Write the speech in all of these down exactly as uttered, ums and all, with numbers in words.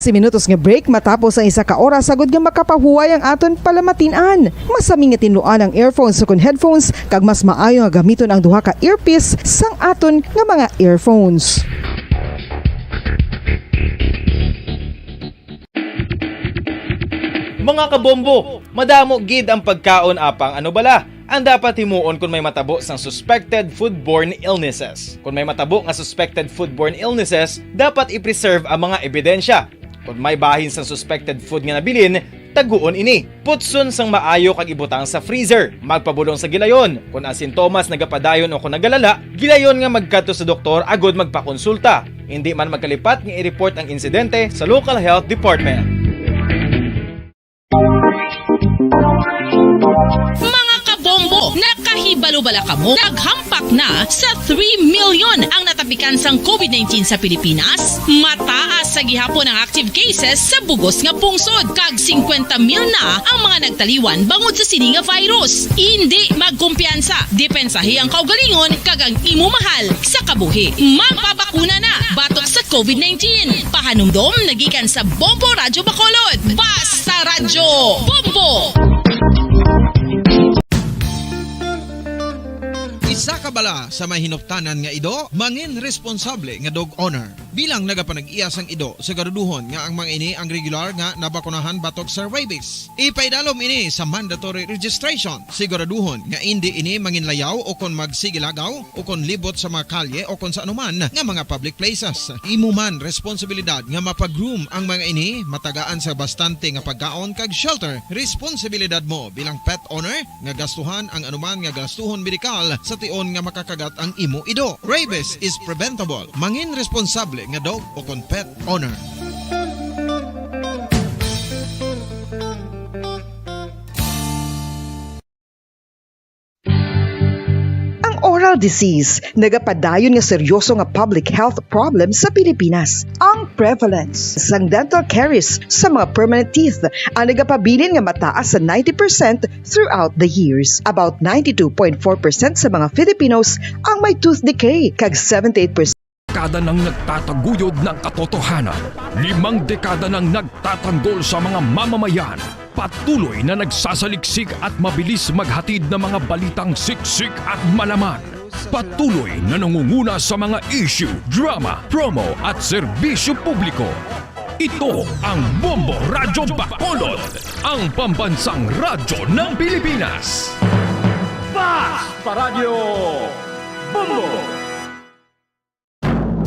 thirty minutos nga break matapos ang isa ka oras, agod nga makapahuway ang aton palamatin-an. Masami nga tinluan ang earphones ukon headphones, kag mas maayo nga gamiton ang duha ka earpiece sang aton nga mga earphones. Mga kabombo, madamo gid ang pagkaon apang ano bala ang dapat himuon kon may matabo sang suspected foodborne illnesses. Kon may matabo nga suspected foodborne illnesses, dapat i-preserve ang mga ebidensya. Kon may bahin sang suspected food nga nabilin, taguon ini. Putson sang maayo kag ibutang sa freezer. Magpabulong sa gilayon. Kon ang sintomas nagapadayon o kon nagalala, gilayon nga magkadto sa doktor agud magpakonsulta. Indi man magkalipat nga i-report ang insidente sa local health department. Mga kabombo, nakahibalo bala kamo? Naghampak na sa three million ang natapikan sang covid nineteen sa Pilipinas. Mataas sa gihapon ang active cases sa bugos nga pungsod, kag singkwenta mil na ang mga nagtaliwan bangod sa sini nga virus. Indi magkumpiyansa, depensahi ang kaugalingon kag ang imo mahal sa kabuhi. Magpabakuna na batok sa covid nineteen. Pahanumdom nagikan sa Bombo Radyo Bacolod. Basta Radyo Bombo! Isa ka bala sa may hinuptanan nga ido, mangin responsable nga dog owner. Bilang nagapanag-iya sang ido, siguraduhon nga ang mga ini ang regular nga nabakunahan batok sa rabies. Ipaidalom ini sa mandatory registration. Siguraduhon nga indi ini manginlayaw o kon magsigilagaw o kon libot sa mga kalye o kon sa anuman nga mga public places. Imo man responsibilidad nga mapag-groom ang mga ini, matagaan sa bastante nga pagkaon kag shelter. Responsibilidad mo bilang pet owner nga gastuhan ang anuman nga gastuhon medikal sa tion nga makakagat ang imo ido. Rabies is preventable. Mangin responsable nga dog o kon pet owner. Ang oral disease nagapadayon nga seryoso nga public health problem sa Pilipinas. Ang prevalence sang dental caries sa mga permanent teeth ang nagapabilin nga mataas sa ninety percent throughout the years. About ninety-two point four percent sa mga Filipinos ang may tooth decay, kag seventy-eight percent Dekada nang nagtataguyod ng katotohanan. Limang dekada nang nagtatanggol sa mga mamamayan. Patuloy na nagsasaliksik at mabilis maghatid ng mga balitang siksik at malaman. Patuloy na nangunguna sa mga issue, drama, promo at serbisyo publiko. Ito ang Bombo Radyo Bacolod, ang pambansang radyo ng Pilipinas. Basta Radyo Bombo!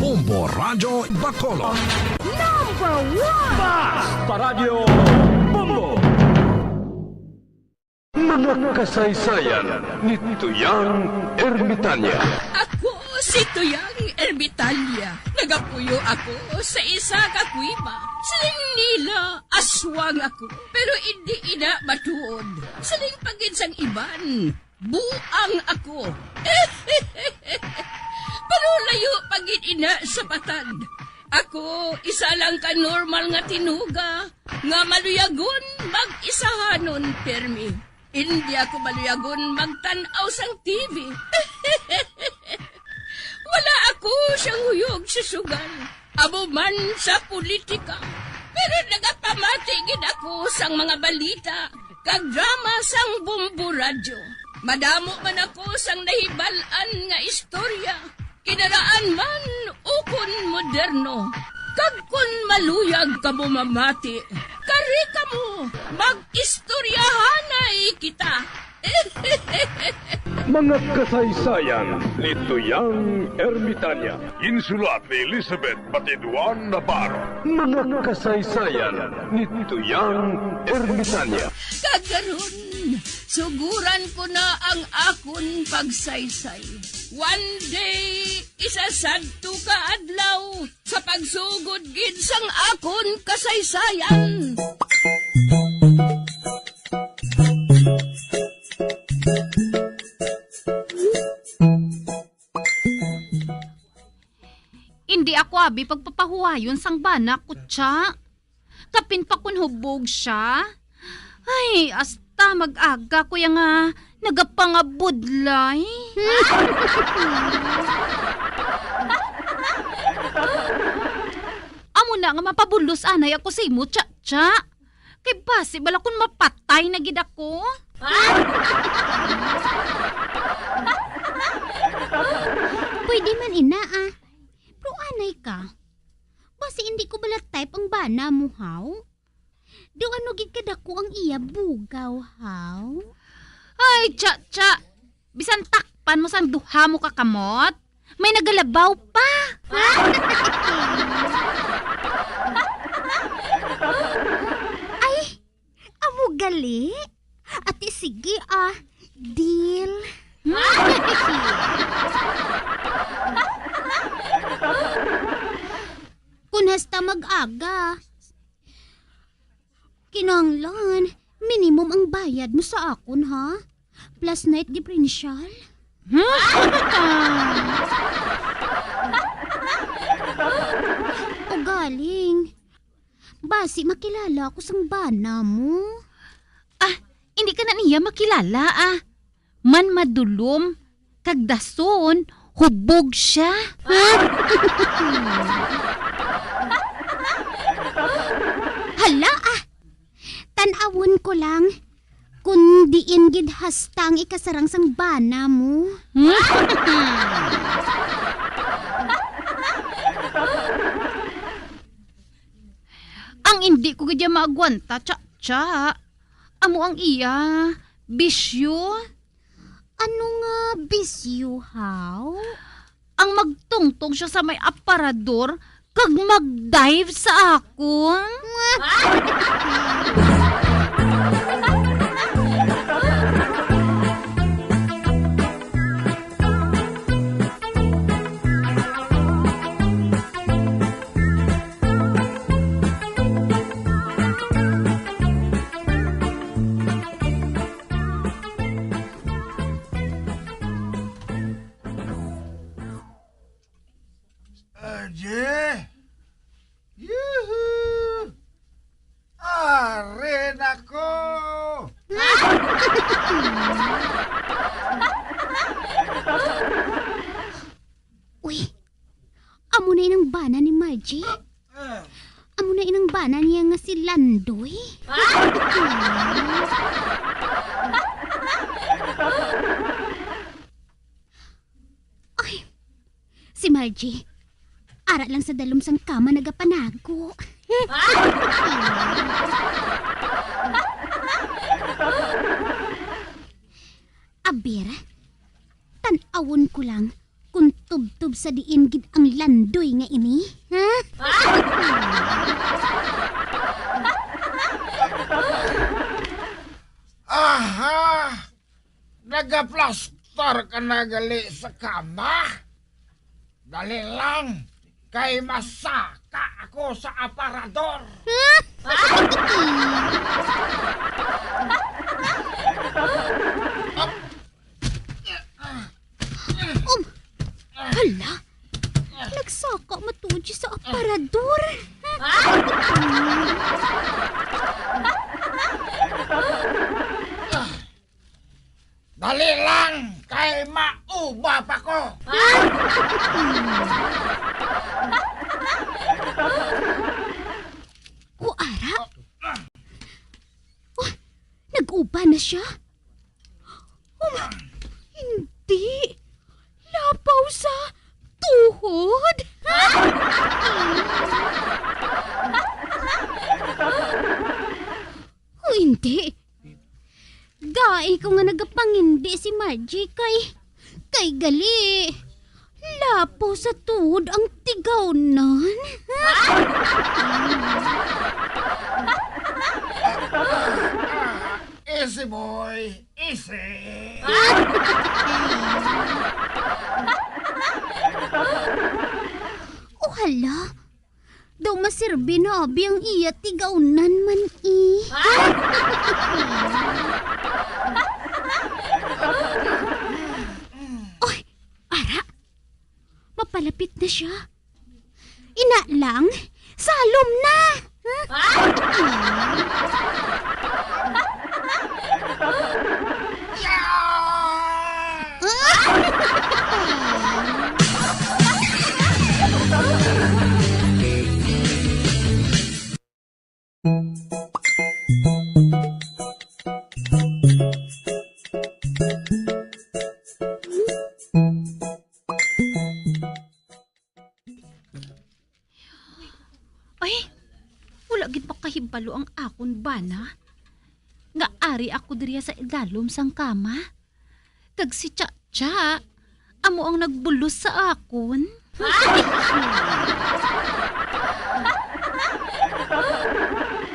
Bombo Radyo Bacolod. Number one! Basta Radyo Bombo! Mga kasaysayan ni Tuyang Ermitanya. Ako si Tuyang Ermitanya. Nagapuyo ako sa isa ka kuweba. Siling nila, aswang ako. Pero indi ina matuod. Siling pa gid sang iban, buang ako. Pero layo pa gid ina sa patag. Ako, isa lang ka normal nga tinuga nga maluyagon mag-isahanon pirmi. Indi ako maluyagon magtan-aw sang T V. Wala ako siyang huyog sa sugal, amo man sa politika. Pero nagapamati gid ako sang mga balita kag drama sang Bombo Radyo. Madamo man ako sang nahibal-an nga istorya, kinaraan man ukon moderno. Kag kon maluyag kamo mamati, kari kamo, mag-istoryahanay kita. Mga kasaysayan ni Tuyang Ermitanya. Insulat ni Elizabeth Batiduan Navarro. Mga kasaysayan ni Tuyang Ermitanya. Kag karon, suguran ko na ang akon pagsaysay. One day, isa sadto ka adlaw, sa pagsugod gid sang akon kasaysayan. Indi ako abi pagpapahuwayon sang bana ko, tsa. Kapin pa kun hubog sia. Ay, hasta mag-aga ko ya nga nagapangabudlay. Amo Na nga mapabulos anay ako sa imo, Cha-cha. Kay basi bala kun mapatay na gid ako. Pwede man ina, ah. Pero anay ka. Basi hindi ko bala type ang bana mo, haw? Daw ano gid kadako ang iya bugaw, haw? Ay, Cha-cha. Bisan takpan mo sang duha mo ka kamot, may nagalabaw pa. Ay, amo gali? Ati, sige, ah. Deal. Kun hasta mag-aga, kinahanglan, minimum ang bayad mo sa akon, ha? Plus night differential? Ugaling. Basi makilala ako sang bana mo. Ah, hindi ka na niya makilala, ah. Man madulom, kag dason, hubog siya. Hala, ah. Tan-awon ko lang kung diin gid hasta ang ikasarang sang bana mo. Ang indi ko gid ya maagwanta, Cha-cha. Amo ang iya bisyo. Ano nga bisyo, haw? Ang magtungtong siya sa may aparador kag mag-dive sa akon. Aje! Yuhu! Ari na ko! Uy, amo na inang bana ni Margie. Ah. Amo na inang bana niya nga si Landoy. Ay, si Margie. Ara lang sa dalom sang kama nagapanago. Aber, tan-awon ko lang kung tubtob sa diin gid ang Landoy nga ini, ha? Aha! Nagaplastar ka na gali sa kama? Dali lang, kay masaka ako sa aparador. Um, hala, nagsaka matuod siya sa aparador. Dali lang, kay mauba pa ko. O, ara. Oh, nag-uba na siya? Um, hindi. Lapaw sa tuhod? O, hindi. Gai ko nga nagapangindi si Margie kay, kay gali, lapaw sa tuhod ang tigawnan. Easy, boy. Easy. O, hala. Daw masirbi na abi ang iya tigawnan man, eh. Oy, ara. Mapalapit na siya. Ina lang, salom na. Ay, wala gid makahibalo ang akon bana nga ari ako diriya sa idalom sang kama. Kag si Cha-Cha amo ang nagbulos sa akon.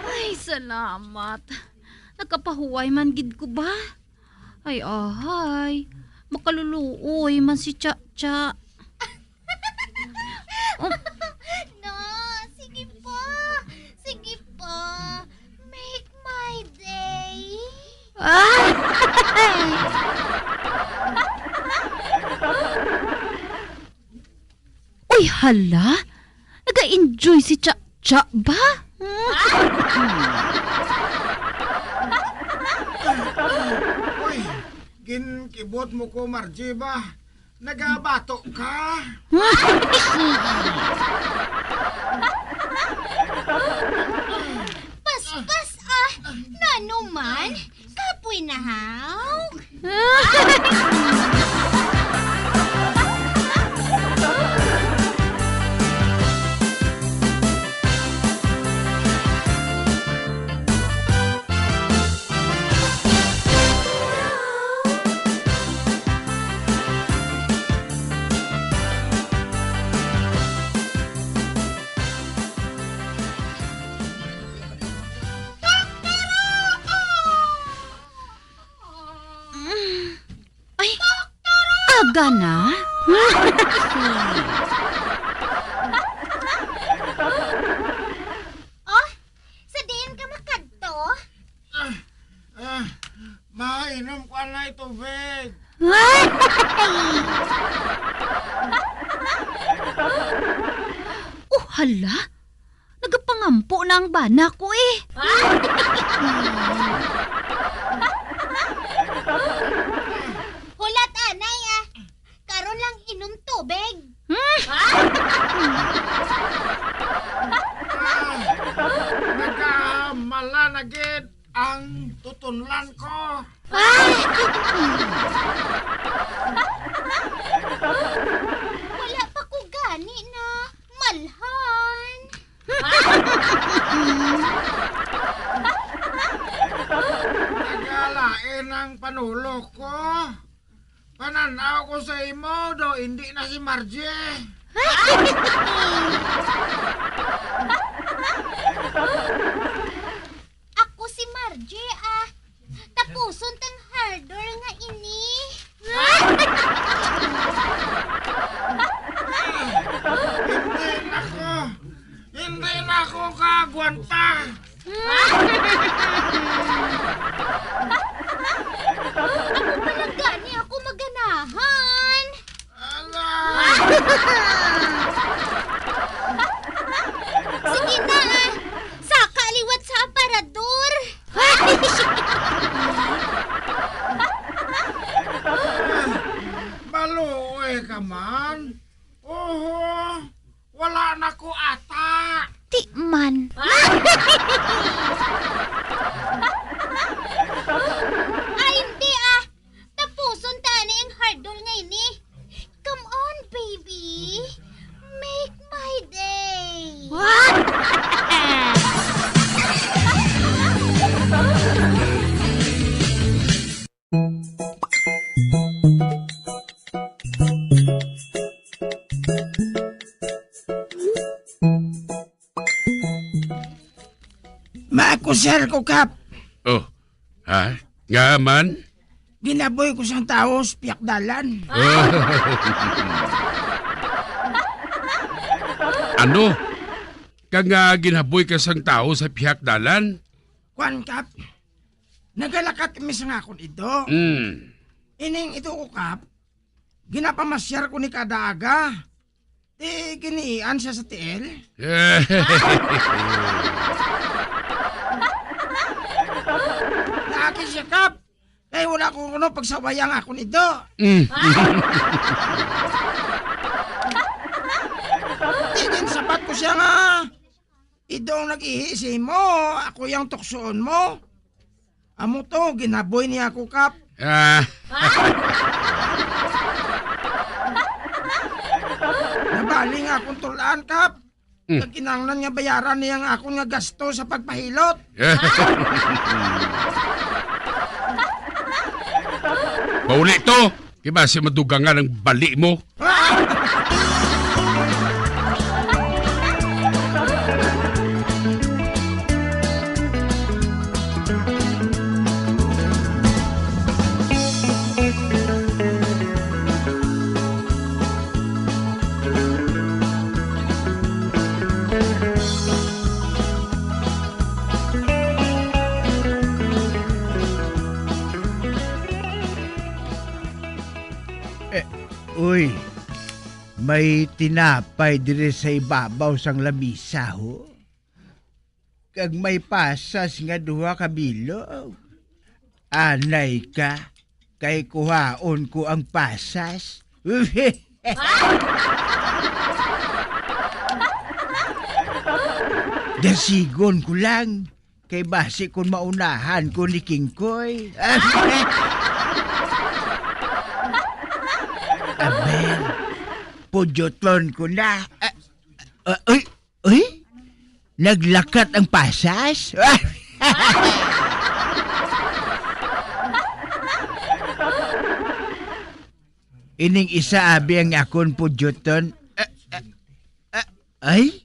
Ay, salamat. Nakapahuway man gid ko ba? Ay, ahay. Makaluluoy man si Cha-Cha. Oh. No, sige pa. Sige pa. Make my day. Ah! Uy, hala! Naga-enjoy si Cha-Cha ba? Uy, ginkibot mo ko, Margie ba? Nagabato ka? Paspas, ah! Nano man? Kapoy na, haw? Ay, aga na? Oh, sa diin ka makadto? Ah, ah, mainom ko anay tubig. Oh, hala? Nagapangampo na ang bana ko, eh. Hulat anay, ah. Karon lang inom tubig. Ah, nagamala na gid ang tutunlan ko. Wala pa ko gani na malhan. Nagalain ang panulok ko. Pananaw ko sa imo, do hindi na si Margie. Ako si Margie, ah. Tapuson tang hardor nga ini. Hindi na ko. Hindi na ko kaagwanta. Ako pa lang gani ako maganahan. Ala! Sige na, ah. Saka liwat sa aparador. Maluoy ka man. Oho, wala na ko ata. Di man. Ay, hindi, ah. Tapuson ta ni ang hardol nga ini. Come on, baby. Make my day. What? Makusar ko, Kap. Oh, ha? Nga man? Ginaboy ko sang tawo sa pihak dalan. Ano? Kag nga ginaboy ka sang tawo sa pihak dalan? Kwan, Kap. Nagalakat kami sa akon ido. Mm. Ining ido ko, Kap, ginapamasyar ko ni kada aga. Di giniian siya sa tiil? Naakis siya, Kap. Kay wala ko kuno pagsaway ang akon ido. Mm. Di din sabat ko siya nga Idong nag-ihi si mo, ako yang tuksoon mo. Amo to, ginaboy niya ako, Kap. Ah. Nabali nga akong tulaan, Kap. Mm. Nagkinahanglan nga bayaran niya ang akon nga gasto sa pagpahilot. Pauli to. Kay basi madugangan ang bali mo. Eh, uy, may tinapay diri sa ibabaw sang lamisa, ho. Kag may pasas nga duha ka bilog. Anay ka, kay kuhaon ko ang pasas. Dasigon ko lang, kay basi kon maunahan ko ni Kingkoy. Aber, pudyuton ko na. Ah, ah, ay, Uy, naglakat ang pasas? Ining isa abi ang akon pudyuton. Ah, ah, ah, ay,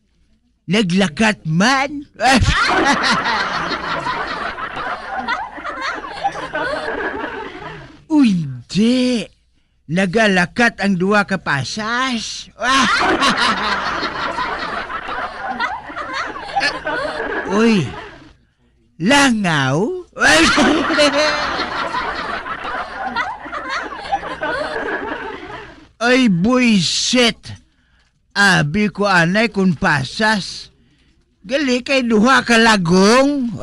naglakat man? Uy, hindi. Nagalakat ang duha ka pasas. Uy, langaw? Ay, buisit. Abi ko anay kun pasas. Gali kay duha ka lagong.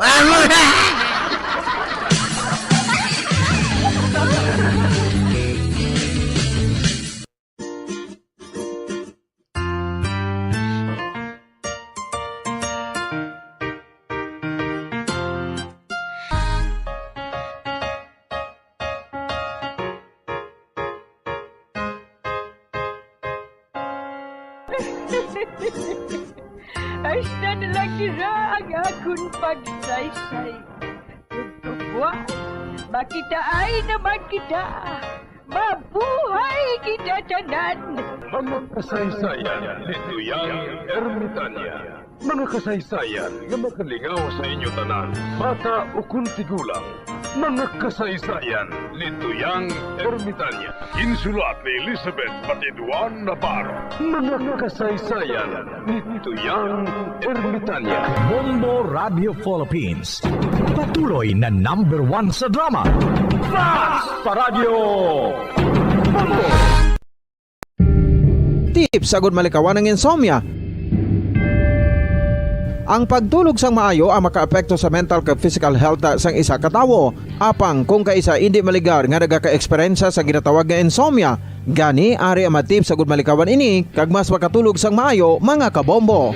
Hasta na lang dira ang akon pagsaysay. Tugtubuan, makitaay naman kita. Mabuhay kita tanan! Mga kasaysayan ni Tuyang Ermitanya. Mga kasaysayan nga makalingaw sa inyo tanan, bata ukon tigulang. Mga kasaysayan ni Tuyang Ermitanya. Ginsulat ni Elizabeth Patiduan Navarro. Mga kasaysayan ni Tuyang Ermitanya. Bombo Radio Philippines. Patuloy na number one sa drama. Fast pa Radyo Bombo! Tips agud malikawan ang insomnia. Ang pagtulog sang maayo ang makaapekto sa mental kag physical health sang isa ka tawo. Apang kung kaisa indi maligar nga nagaka-eksperyensya sa ginatawag nga insomnia, gani ari ang mga tips agud malikawan ini kag mas makatulog sang maayo, mga kabombo.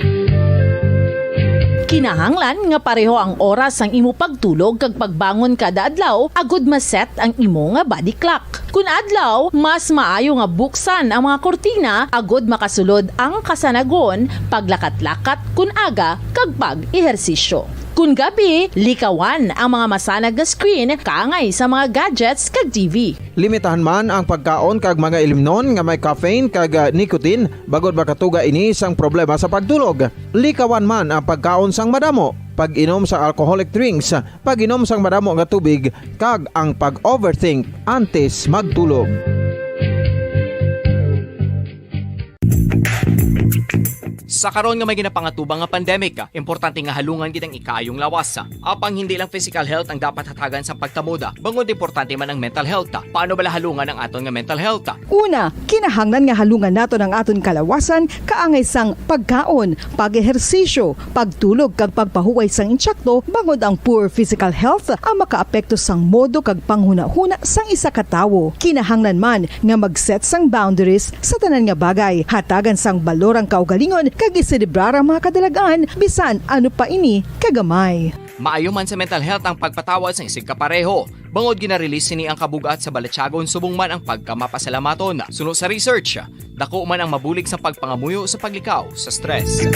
Kinahanglan nga pareho ang oras sang imo pagtulog kag pagbangon kada adlaw agud ma-set ang imo nga body clock. Kun adlaw, mas maayo nga buksan ang mga kurtina agud makasulod ang kasanagon, paglakat-lakat kun aga, kag pag-ehersisyo. Kun gabi, likawan ang mga masanag nga screen kaangay sa mga gadgets kag T V. Limitahan man ang pagkaon kag mga ilimnon nga may caffeine kag, ah, nicotine, bangod makatuga ini sang problema sa pagtulog. Likawan man ang pagkaon sang madamo, pag-inom sa alcoholic drinks, pag-inom sang madamo nga tubig, kag ang pag-overthink antes magtulog. Sa karon nga may ginapangatubang nga pandemic, importante nga halungan gid ang ikaayong lawas. Apang hindi lang physical health ang dapat hatagan sa pagkamoda, bangod importante man ang mental health. Paano bala halungan ang aton nga mental health? Una, kinahanglan nga halungan naton ang aton kalawasan kaangay sang pagkaon, pag-ehersisyo, pagtulog kag pagpahuway sang insakto, bangod ang poor physical health ang makaapekto sang modo kag panghunahuna sang isa ka tawo. Kinahanglan man nga mag-set sang boundaries sa tanan nga bagay, hatagan sang balor ang kaugalingon kag Giselebrar ang mga kadalagan, bisan ano pa ini kagamay. Maayo man sa mental health ang pagpatawad sang isigkapareho, bangod gina-release sini ang kabug-at sa balatyagon subong man ang pagkamapasalamaton. Suno sa research, dako man ang mabulig sa pagpangamuyo sa paglikaw sa stress.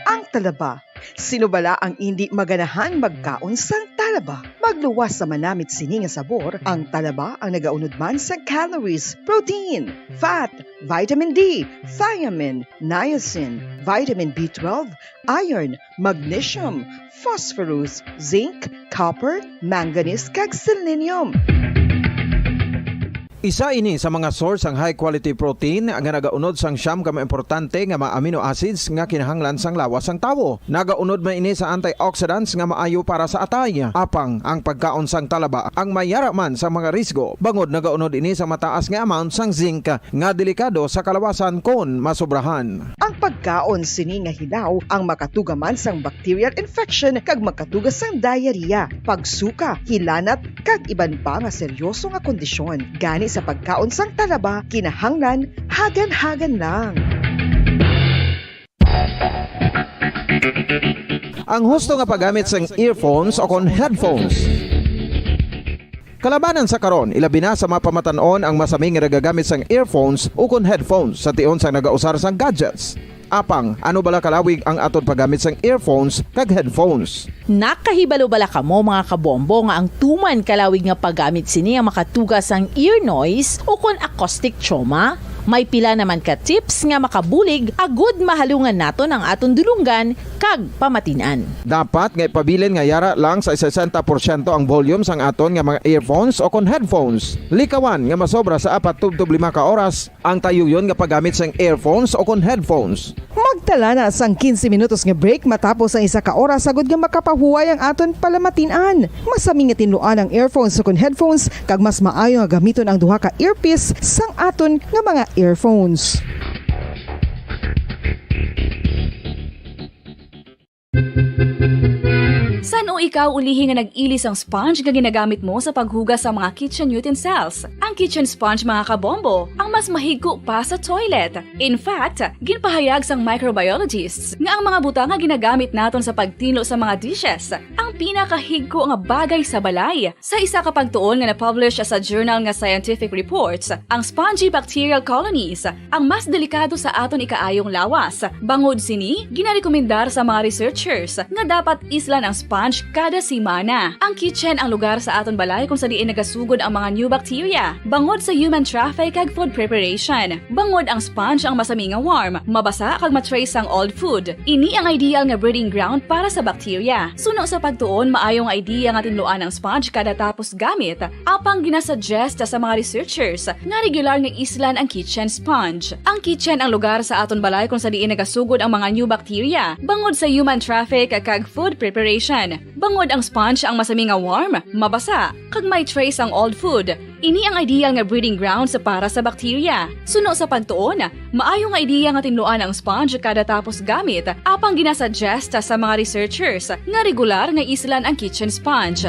Ang talaba. Sino bala ang indi maganahan magkaon sang talaba? Magluwas sa manamit sini nga sabor, ang talaba ang nagaunod man sa calories, protein, fat, vitamin D, thiamine, niacin, vitamin B twelve, iron, magnesium, phosphorus, zinc, copper, manganese, kag selenium. Isa ini sa mga source sang high quality protein nga nagaunod sang siyam ka mga importante nga mga amino acids nga kinahanglan sang lawas sang tawo. Nagaunod man ini sa antioxidants nga maayo para sa atay. Apang ang pagkaon sang talaba ang mayara man sa mga risgo, bangod nagaunod ini sa mataas nga amount sang zinc nga delikado sa kalawasan kon masobrahan. Ang pagkaon sini nga hilaw ang makatuga man sang bacterial infection kag makatuga sang diarrhea, pagsuka, hilanat, kag iban pa nga seryoso nga kondisyon. Gani sa pagkaon sang talaba, kinahanglan hagan-hagan lang. Ang husto nga paggamit sang earphones o kon headphones. Kalabanan sa karon, ilabi na sa mga pamatan-on ang masami nga nagagamit sang earphones ukon headphones sa tion sang nagausar sang gadgets. Apang, ano bala kalawig ang aton paggamit sang earphones kag headphones? Nakahibalo bala kamo, mga kabombo, nga ang tuman kalawig nga paggamit sini ang makatuga sang ear noise ukon acoustic trauma? May pila naman ka tips nga makabulig agud mahalungan naton ang aton dulonggan kag pamatin-an. Dapat nga ipabilin nga yara lang sa sesenta porsyento ang volume sang aton nga mga earphones o kon headphones. Likawan nga masobra sa apat tubtob lima ka oras ang tayuyon nga paggamit sang earphones o kon headphones. Magtala na sang quince minutos nga break matapos ang isa ka oras agud nga makapahuway ang aton palamatin-an. Masami nga tinluan ang earphones o kon headphones, kag mas maayo nga gamiton ang duha ka earpiece sang aton nga mga earphones. San-o ikaw ulihi nga nag-ili sang sponge nga ginagamit mo sa paghugas sa mga kitchen utensils? Ang kitchen sponge, mga kabombo, ang mas mahigko pa sa toilet. In fact, ginpahayag sang microbiologists nga ang mga butang nga ginagamit naton sa pagtinlo sa mga dishes ang pinakahigko nga bagay sa balay. Sa isa ka pagtuon nga na-publish sa journal nga Scientific Reports, ang spongy bacterial colonies ang mas delikado sa aton ikaayong lawas. Bangod sini, ginarekomendar sa mga researchers nga dapat islan ang sponge kada semana. Ang kitchen ang lugar sa aton balay kung sa diin nagasugod ang mga new bacteria, bangod sa human traffic kag food preparation. Bangod ang sponge ang masami nga warm, mabasa kag ma-trace sang old food. Ini ang ideal nga breeding ground para sa bacteria. Suno sa pagtuon, maayo nga idea nga tinluan ang sponge kada tapos gamit, apang ginasuggest sa mga researchers nga regular nga islan ang kitchen sponge. Ang kitchen ang lugar sa aton balay kung sa diin nagasugod ang mga new bacteria, bangod sa human traffic kag food preparation. Bangod ang sponge ang masami nga warm, mabasa, kag may trace ang old food. Ini ang ideal nga breeding grounds para sa bacteria. Suno sa pagtuon, maayo nga ideya nga tinluan ang sponge kada tapos gamit, apang ginasuggest sa mga researchers nga regular nga islan ang kitchen sponge.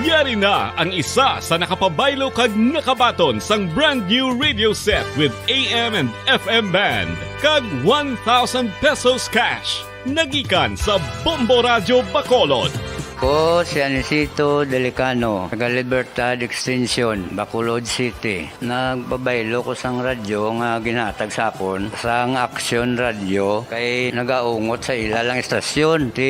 Yari na ang isa sa nakapabaylo kag nakabaton sang brand new radio set with A M and F M band kag one thousand pesos cash. Nagikan sa Bombo Radyo Bacolod. Ko si Anisito Delicano, taga Libertad Extension, Bacolod City. Nagpabaylo ko sang radyo nga ginhatag sa akon sang Aksyon Radyo kay nagaungot sa ila lang istasyon. Ti,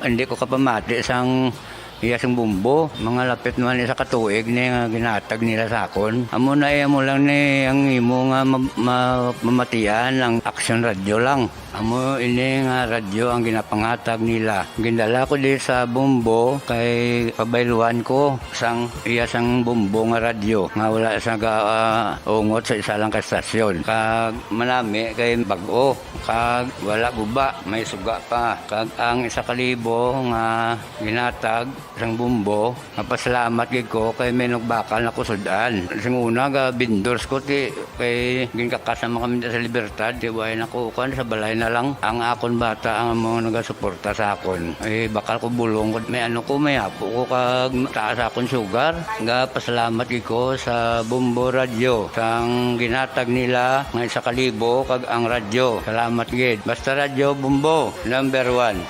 hindi ko kapamati sang iya sing bumbo. Mga lapit naman isa ka tuig ni nga ginhatag nila sa akon. Amo na, eh, amo lang ni ang imo nga ma-, ma-, mamatian ang Aksyon Radyo lang. Amo ini nga radyo ang ginapanghatag nila. Gindala ko di sa bumbo kay pabayluhan ko sang iya sang bumbo nga radyo nga wala sa ga-, ah, ungot sa isa lang ka estasyon. Kag manami kay bag-o, kag wala guba, may suga pa. Kag ang isa ka libo nga ginhatag Sang Bombo, mapasalamat gid ko kay may nagbakal na kusud-an. Sing una, ga vendors ko, ti, kay ginkakas naman kami sa Libertad, ti, way na ko, kuwan, sa balay na lang. Ang akon bata, ang mga nagasuporta sa akon. Eh, bakal ko bulong, may ano ko, may apo ko, kag taas akon sugar. Ga pasalamat gid ko sa Bombo Radyo, sang ginhatag nila nga isa ka libo, kag ang radyo. Salamat gid. Basta Radyo Bombo, number one.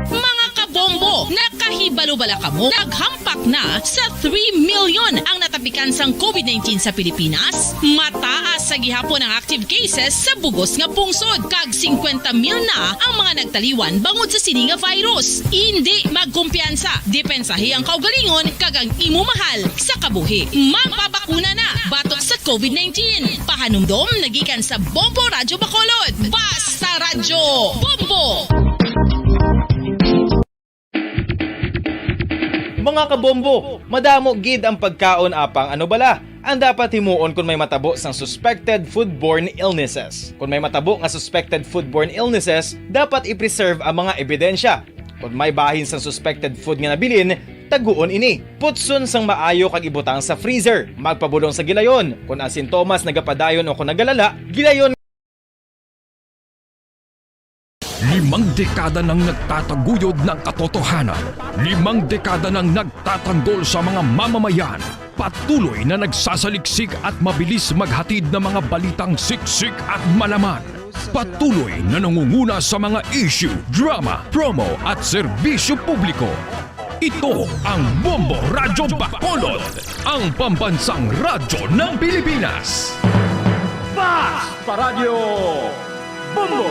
Mga kabombo, nakahibalo bala kamo? Naghampak na sa three million ang natapikan sang covid nineteen sa Pilipinas. Mataas sa gihapon ang active cases sa bugos nga pungsod, kag singkwenta mil na ang mga nagtaliwan bangod sa sini nga virus. Indi magkumpiyansa, depensahi ang kaugalingon kag ang imo mahal sa kabuhi. Magpabakuna na batok sa covid nineteen. Pahanumdom nagikan sa Bombo Radyo Bacolod. Basta Radyo Bombo! Mga kabombo, madamo gid ang pagkaon, apang ano bala ang dapat himuon kon may matabo sang suspected foodborne illnesses? Kon may matabo nga suspected foodborne illnesses, dapat i-preserve ang mga ebidensya. Kon may bahin sang suspected food nga nabilin, taguon ini. Putson sang maayo kag ibutang sa freezer. Magpabulong sa gilayon. Kon ang sintomas nagapadayon o kon nagalala, gilayon. Limang dekada nang nagtataguyod ng katotohanan. Limang dekada nang nagtatanggol sa mga mamamayan. Patuloy na nagsasaliksik at mabilis maghatid ng mga balitang siksik at malaman. Patuloy na nangunguna sa mga issue, drama, promo at serbisyo publiko. Ito ang Bombo Radyo Bacolod, ang pambansang radyo ng Pilipinas. Basta Radyo Bombo.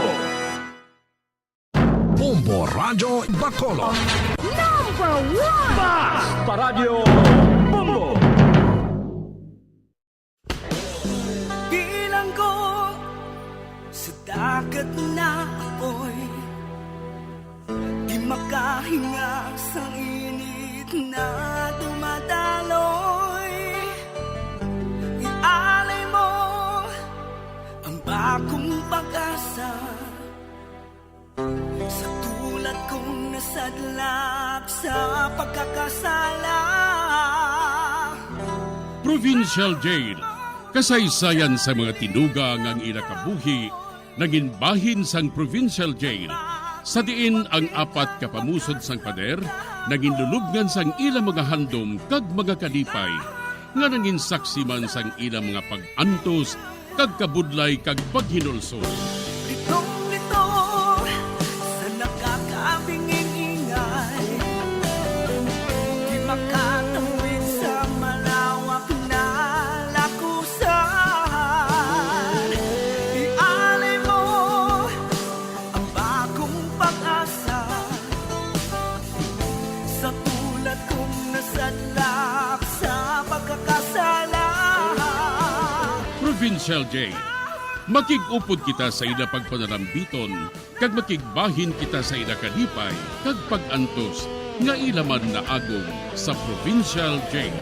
Bombo Radyo Bacolod. Number one! Basta Radyo Bombo. Bilanggo sa dagat na apoy, di makahinga sang init na dumadaloy. Ialay mo ang bagong pag-asa. Sa tulad kong nasadlak sa pagkakasala. Provincial Jail. Kasaysayan sa mga tinuga nga ang ila kabuhi nangin bahin sang Provincial Jail, sa diin ang apat ka pamusod sang pader nangin lulubngan sang ila mga handom kag mga kalipay, nga nangin saksi man sang ila mga pag-antos kag kabudlay kag paghinulsol. Litong-litong sa nakakabinging ingay, di makatawid sa malawak na lakusan. Ialay mo ang bagong pag-asa. Sa tulad kong nasadlak sa pagkakasala. Provincial Jail. Makig-upod kita sa ila pagpanarambiton, kag makigbahin kita sa ila kalipay kag pag-antos nga ila man naagom sa Provincial Jail.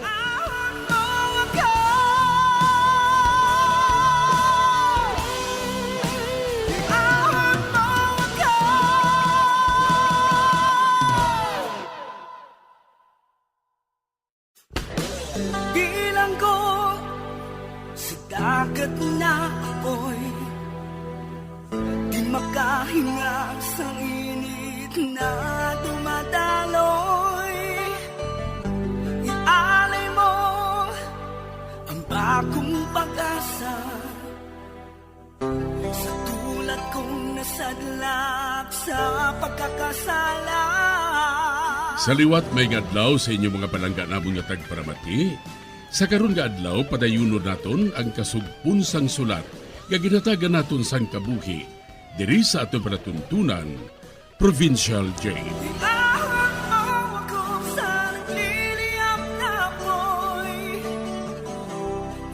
Bilanggo sa dagat na apoy, di makahinga sa init na dumadaloy. Ialay mo ang bagong pag-asa. Sa tulad kong nasadlak sa pagkakasala. Sa liwat, maayong adlaw sa inyo, mga palangga namon nga tagparamati. Sa karon nga adlaw, padayunon naton ang kasugpon sang sulat nga ginhatagan naton sang kabuhi diri sa aton palatuntunan, Provincial Jail. Iahon mo ako sa nagliliyab na apoy,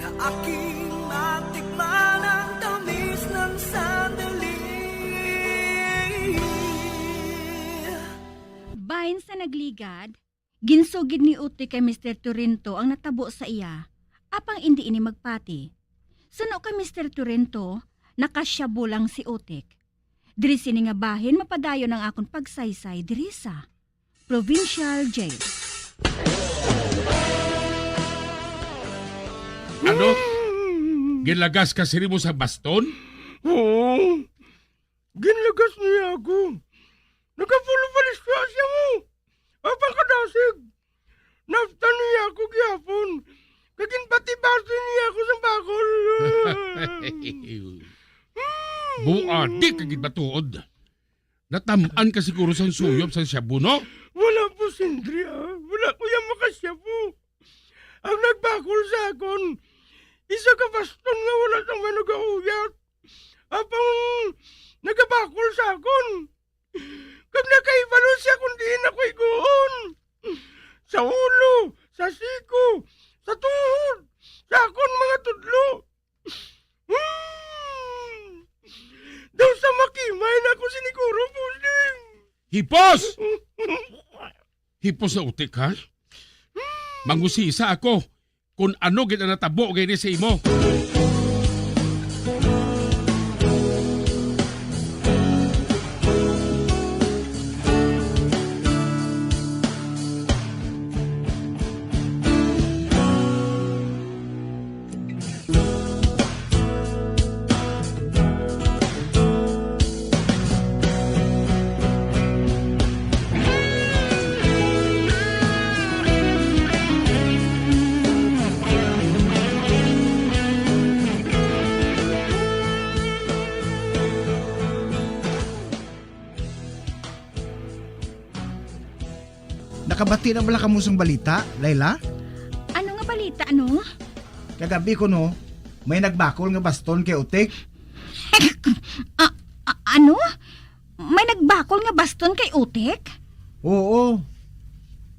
na aking matikman ang tamis ng sandali. Bahin sa nagligad, ginsugid ni Utik kay Mister Torrento ang natabo sa iya, apang indi ini magpati. Suno kay Mister Torrento, nakasyabu lang si Utik. Diri sini nga bahin mapadayon ang akon pagsaysay diri sa Provincial Jail. Ano? Ginlagas ka sini mo sa baston? Oo. Ginlagas niya ako. Nagapulupalisya siya mo. Apang kadasig. Naftan niya ako gihapon. Kag ginbati-bati niya ako sa bakol. Buadi ka gid matuod. Natam-an ka siguro sang suyop sang shabu, no? Wala po, Sindri, ah. Wala ko yang makasyabu. Ang nagbakol sa akon, isa ka baston nga wala sang may nagauyat. Apang nagabakol sa akon. Kag nakahibalo siya kon diin ako iguon. Sa ulo, sa siko, sa tuhod, sa akon mga tudlo. Hmm. Daw sa makimay na ako siniguro, Pusing. Hipos! Hipos na utik, ha? Mangusisa ako kung ano gid ang natabo gani sa imo. Nakabati na bala kamo sang balita, Layla? Ano nga balita, no? Kagabi kuno, may nagbakol nga baston kay Utik. A-, a-, ano? May nagbakol nga baston kay Utik? Oo.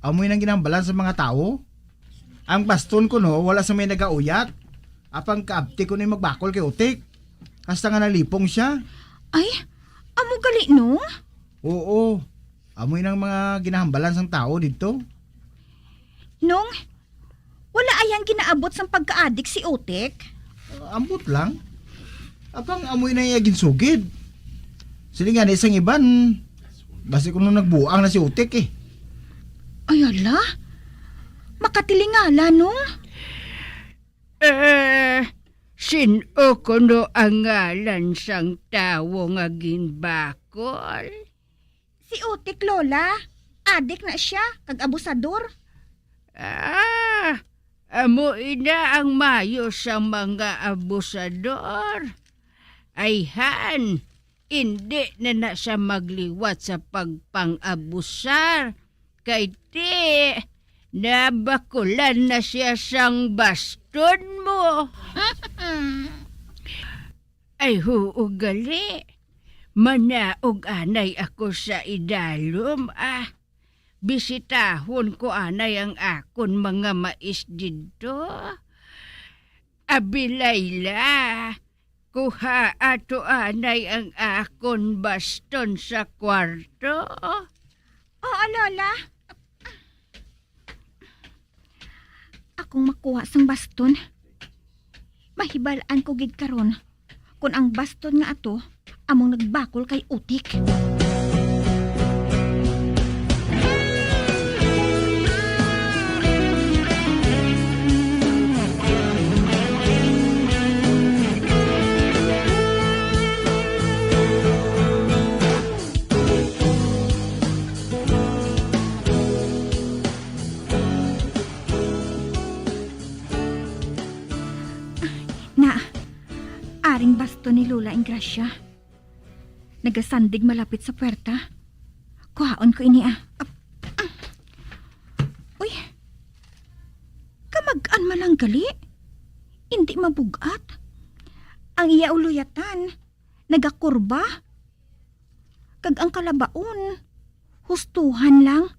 Amoy nang ginambalan sa mga tawo. Ang baston kuno, wala sa may nagauyat. Apang kaabtik kuno yung magbakol kay Utik. Hasta nga nalipong siya. Ay, amo gali, no? Oo. Amoy nang mga ginahambalan sang tawo didto. Nung, wala ayang ginaabot sang pagkaadik si Utik? Ah, ambot lang. Apang amoy na iya ginsugid. Sini nga ni sang iban, basi kuno nagbuang na si Utik eh. Ay, ala. Makatilingala, no? Eh, sin-o kuno ang ngalan sang tawo nga ginbakol? Si Utik, Lola. Adik na sia, kag abusador. Ah, amo ina ang mayo sang mga abusador. Ayhan, indi na na sia magliwat sa pagpang-abusar, kay ti, nabakulan na sia sang baston mo. Ay, huo gali. Manaog anay ako sa idalom, ah. Bisitahon ko anay ang akon mga mais didto. Abi, Layla, kuha ato anay ang akon baston sa kwarto. Oo, Lola. Akong makuha sang baston. Mahibal-an ko gid karon kon ang baston nga ato among nagbakol kay Utik. Na, aring baston ni Lola Ingracia. Nagasandig malapit sa puwerta. Kuhaon ko ini, ah. Uy, kamag-an man lang gali. Indi mabug-at. Ang iya uluyatan, nagakurba. Kag ang kalabaon, hustuhan lang.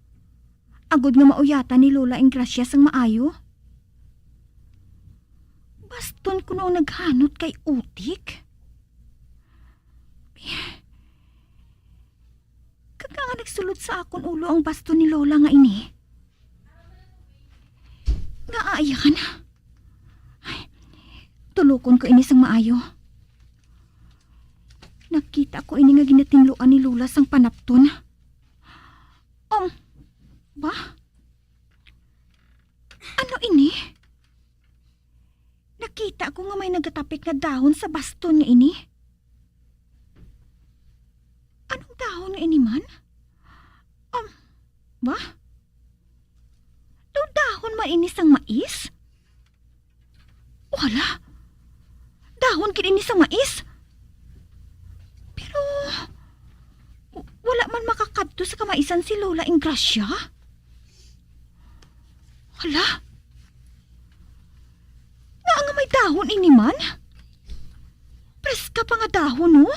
Agod nga mauyatan ni Lola Ingracia sang maayo. Baston kuno ang naghanot kay Utik? Kag nga nagsulod sa akon ulo ang baston ni Lola nga ini. Ngaa yan? Ay, tulokon ko ini sang maayo. Nakita ko ini nga ginatinluan ni Lola sang panapton. Um, ba? Ano ini? Nakita ko nga may nagatapik nga dahon sa baston nga ini. Anong dahon nga ini man? Um, ba? Daw dahon man ini sang mais? Wala. Dahon gid ini sang mais. Pero w-, wala man makakadto sa kamaisan si Lola Ingracia. Hala? Nga nga may dahon ini man? Preska pa nga dahon, no?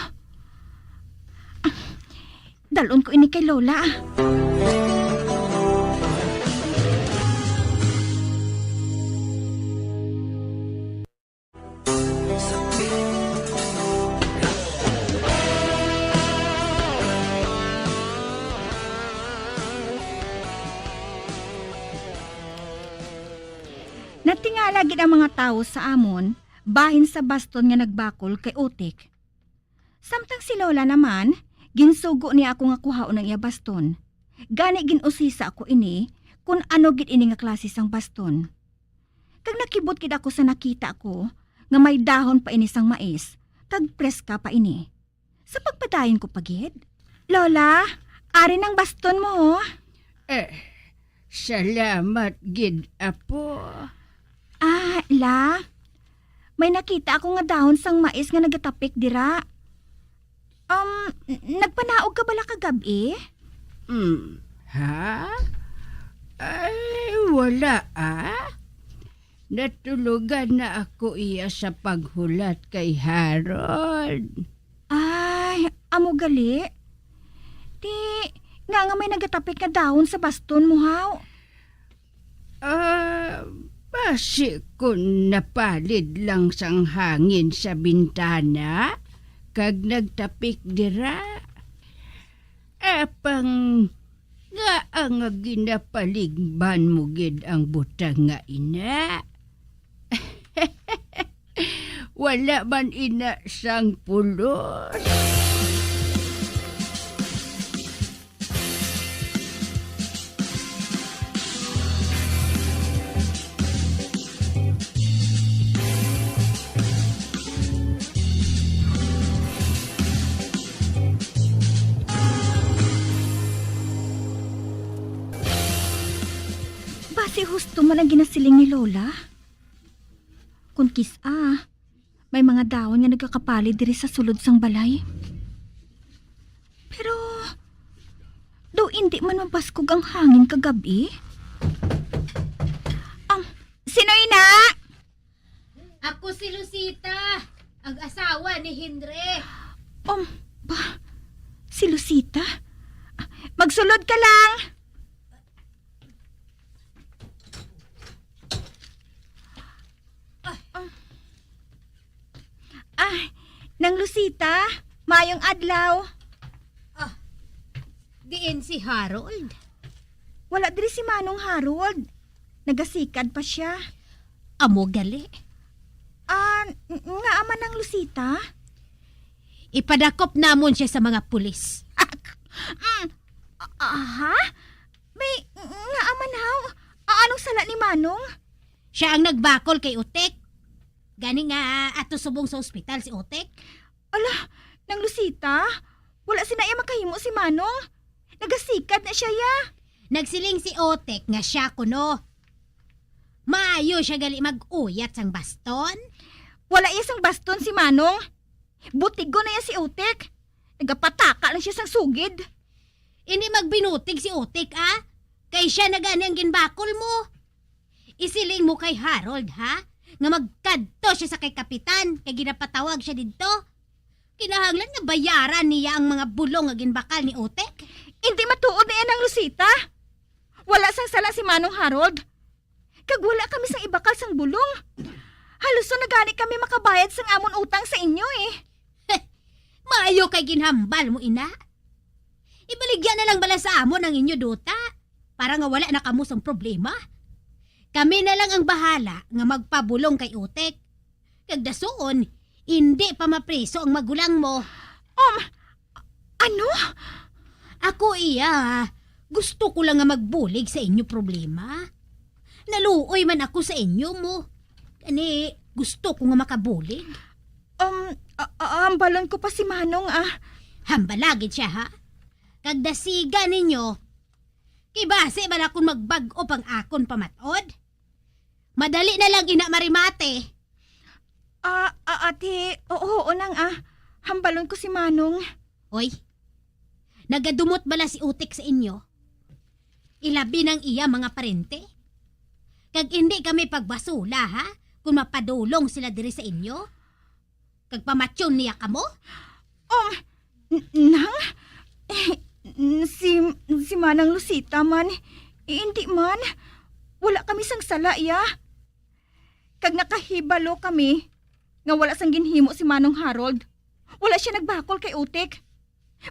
Dalon ko ini kay Lola. Natingala gid ang mga tawo sa amon bahin sa baston nga nagbakol kay Utik. Samtang si Lola naman, ginsugo niya ako nga kuhaon ang iya baston. Gani gin-usisa ako ini kun ano gid ini nga klase sang baston. Kag nakibot gid ako sa nakita ko nga may dahon pa ini sang mais, kag preska pa ini. Sa pagpadayon ko pa gid, "Lola, ari nang baston mo, oh." Eh, salamat gid, apo. Ah, La, may nakita ako nga dahon sang mais nga nagatapik dira. Um, n-, nagpanaog ka bala kagab-i? Hmm, ha? Ay, wala, ah. Natulogan na ako iya sa paghulat kay Harold. Ay, amo gali? Di, nga nga may nagatapik nga dahon sa baston mo, haw? Ah, basi kon napalid lang sang hangin sa bintana, kag nagtapik dira. Apang ngaa nga ginapaligban mo gid ang butang nga ina? Wala man ina sang pulos. Basi husto man ang ginasiling ni Lola. Kon kis-a, may mga dahon nga nagakapalid diri sa sulod sang balay. Pero, daw indi man mabaskog ang hangin kagab-i? Um, sino ina? Ako si Lucita, ang asawa ni Henry. Um, ba, si Lucita? Magsulod ka lang. Ah, Nang Lucita, mayong adlaw. Ah, diin si Harold? Wala diri si Manong Harold. Nagasikad pa sia. Amo gali. Ah, n-, ngaa man, Nang Lucita? Ipadakop namon sia sa mga pulis. Mm, a-, aha? May, ngaa man, haw? A-, anong sala ni Manong? Sia ang nagbakol kay Utik. Gani nga ato subong sa ospital si Utik. Ala, Nang Lucita, wala sina iya makahimo si Manong. Nagasikad na sia, ya. Nagsiling si Utik nga sia kuno. Maayo sia gali mag-uyat sang baston. Wala iya sang baston si Manong. Butigon na iya si Utik. Nagapataka lang sia sang sugid. Indi magbinutig si Utik, ah. Kay sia na gani ang ginbakol mo. Isiling mo kay Harold, ha, nga magkadto sia sa kay kapitan kay ginapatawag sia didto. Kinahanglan nga bayaran niya ang mga bulong nga ginbakal ni Utik. Indi matuod ni Nang Lucita. Wala sang sala si Manong Harold. Kag wala kami sang ibakal sang bulong. Haluson na gani kami makabayad sang amon utang sa inyo, eh. Maayo kay ginhambal mo, ina. Ibaligya na lang bala sa amon ang inyo duta, para nga wala na kamo sang problema. Kami na lang ang bahala nga magpabulong kay Utik. Kag dason, indi pa mapriso ang magulang mo. Um, ano? Ako iya, gusto ko lang nga magbulig sa inyo problema. Naluoy man ako sa inyo mo. Kani, gusto ko nga makabulig. Um, a- a- hambalon ko pa si Manong, ah. Hambala gid siya, ha? Kag dasiga ninyo, kay basi bala kung magbag-o pang akon pamat-od. Madali na lang ina marimate. Ah, ah, ate, oo, oo nang, ah. Hambalon ko si Manong. Oy, nagadumot bala si Utik sa inyo? Ilabi nang iya mga parente? Kag indi kami pagbasula, ha? Kung mapadulong sila diri sa inyo? Kag pamatyon niya kamo? Um, n- nang? Eh, n- si, si Manang Lucita man. Eh, hindi man. Wala kami sang sala, iya. Kag nakahibalo kami nga wala sang ginhimo si Manong Harold. Wala siya nagbakol kay Utik.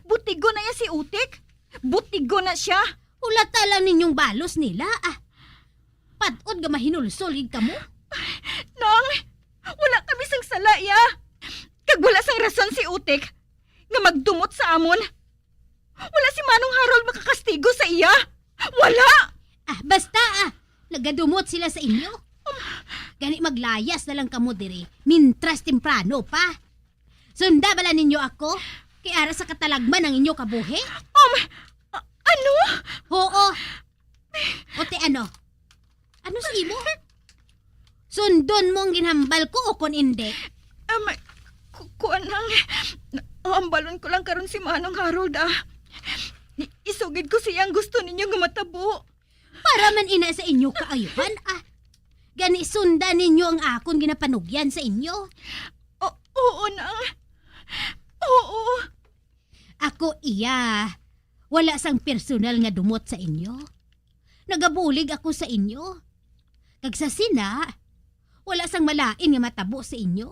Butigo na iya si Utik. Butigo na siya. Hulata lang ninyong balos nila, ah. Pad-od nga mahinulsol gid kamo. Nang, wala kami sang sala, iya. Kag wala sang rason si Utik nga magdumot sa amon. Wala si Manong Harold makakastigo sa iya. Wala! Ah, basta, ah. Nagadumot sila sa inyo. Gani maglayas na lang kamo diri, mintras temprano pa. Sunda bala ninyo ako, kay ara sa katalagman ang inyo kabuhi. Um, a- ano? Oo. O ti ano? Ano sa imo? Sundon mo ang ginhambal ko o kon indi? Um, ku- kuan lang. Hambalon ko lang karon si Manong Harold, ah. Isugid ko siya ang gusto ninyo nga matabo. Para man ina sa inyo kaayuhan, ah. Gani sunda ninyo ang akon ginapanugyan sa inyo. O- oo, nang. Oo. Ako iya, wala sang personal nga dumot sa inyo. Nagabulig ako sa inyo. Kag sa sina, wala sang malain nga matabo sa inyo.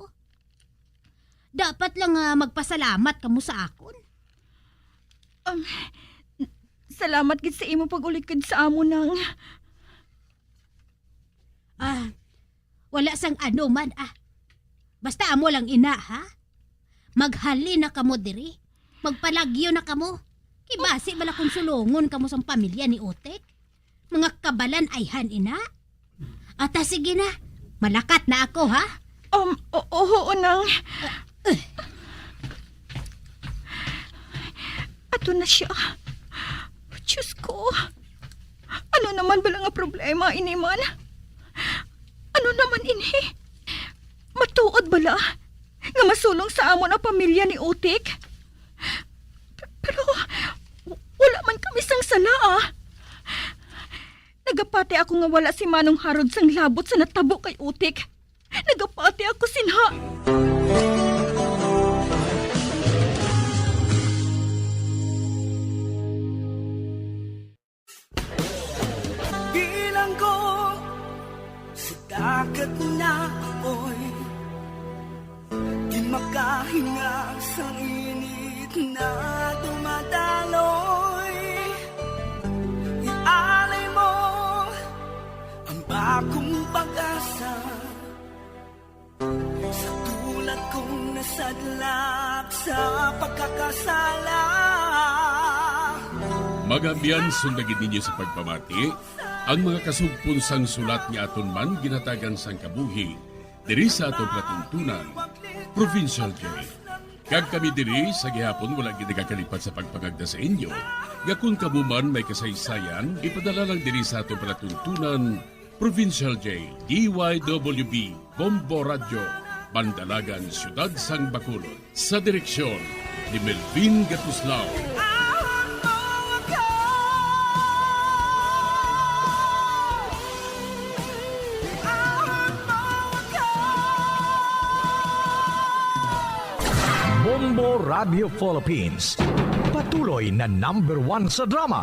Dapat lang nga magpasalamat kamo sa akon. Um, salamat gid sa imo pag-ulikid sa amo, nang. Ah, wala sang ano man, ah. Basta amo lang ina, ha? Maghalin na kamo diri. Magpalagyo na kamo. Kay basi bala kung sulungon kamo sang pamilya ni Utik. Mga kabalan ayhan ina. Ata sige na. Malakat na ako, ha? Um, o- oo, nang. Ato na siya. Diyos ko. Ano naman bala nga problema ini man? Ano naman ini? Matuod bala nga masulong sa amon ang pamilya ni Utik? P- pero w- wala man kami sang sala, ah. Nagapati ako nga wala si Manong Harold sang labot sa natabo kay Utik. Nagapati ako, sinha. Bilanggo sa dagat na apoy, di makahinga sa init na dumadaloy. Ialay mo ang bagong pag-asa. Sa tulad kong nasadlak sa pagkakasala. Mga abyan, sunda gid ninyo sa pagpamati ang mga kasugpon sang sulat nga aton man ginhatagan sang kabuhi diri sa aton palatuntunan, Provincial J. Kag kami diri sa gihapon wala gid nagakalipat sa pagpangagda sa inyo nga kon kamo man may kasaysayan, ipadala lang diri sa aton palatuntunan, Provincial J, D Y W B, Bombo Radyo, Bandalagan, Siyudad sang Bacolod. Sa direksyon ni Melvin Gatuslao. Bombo Radio Philippines, patuloy na number one sa drama.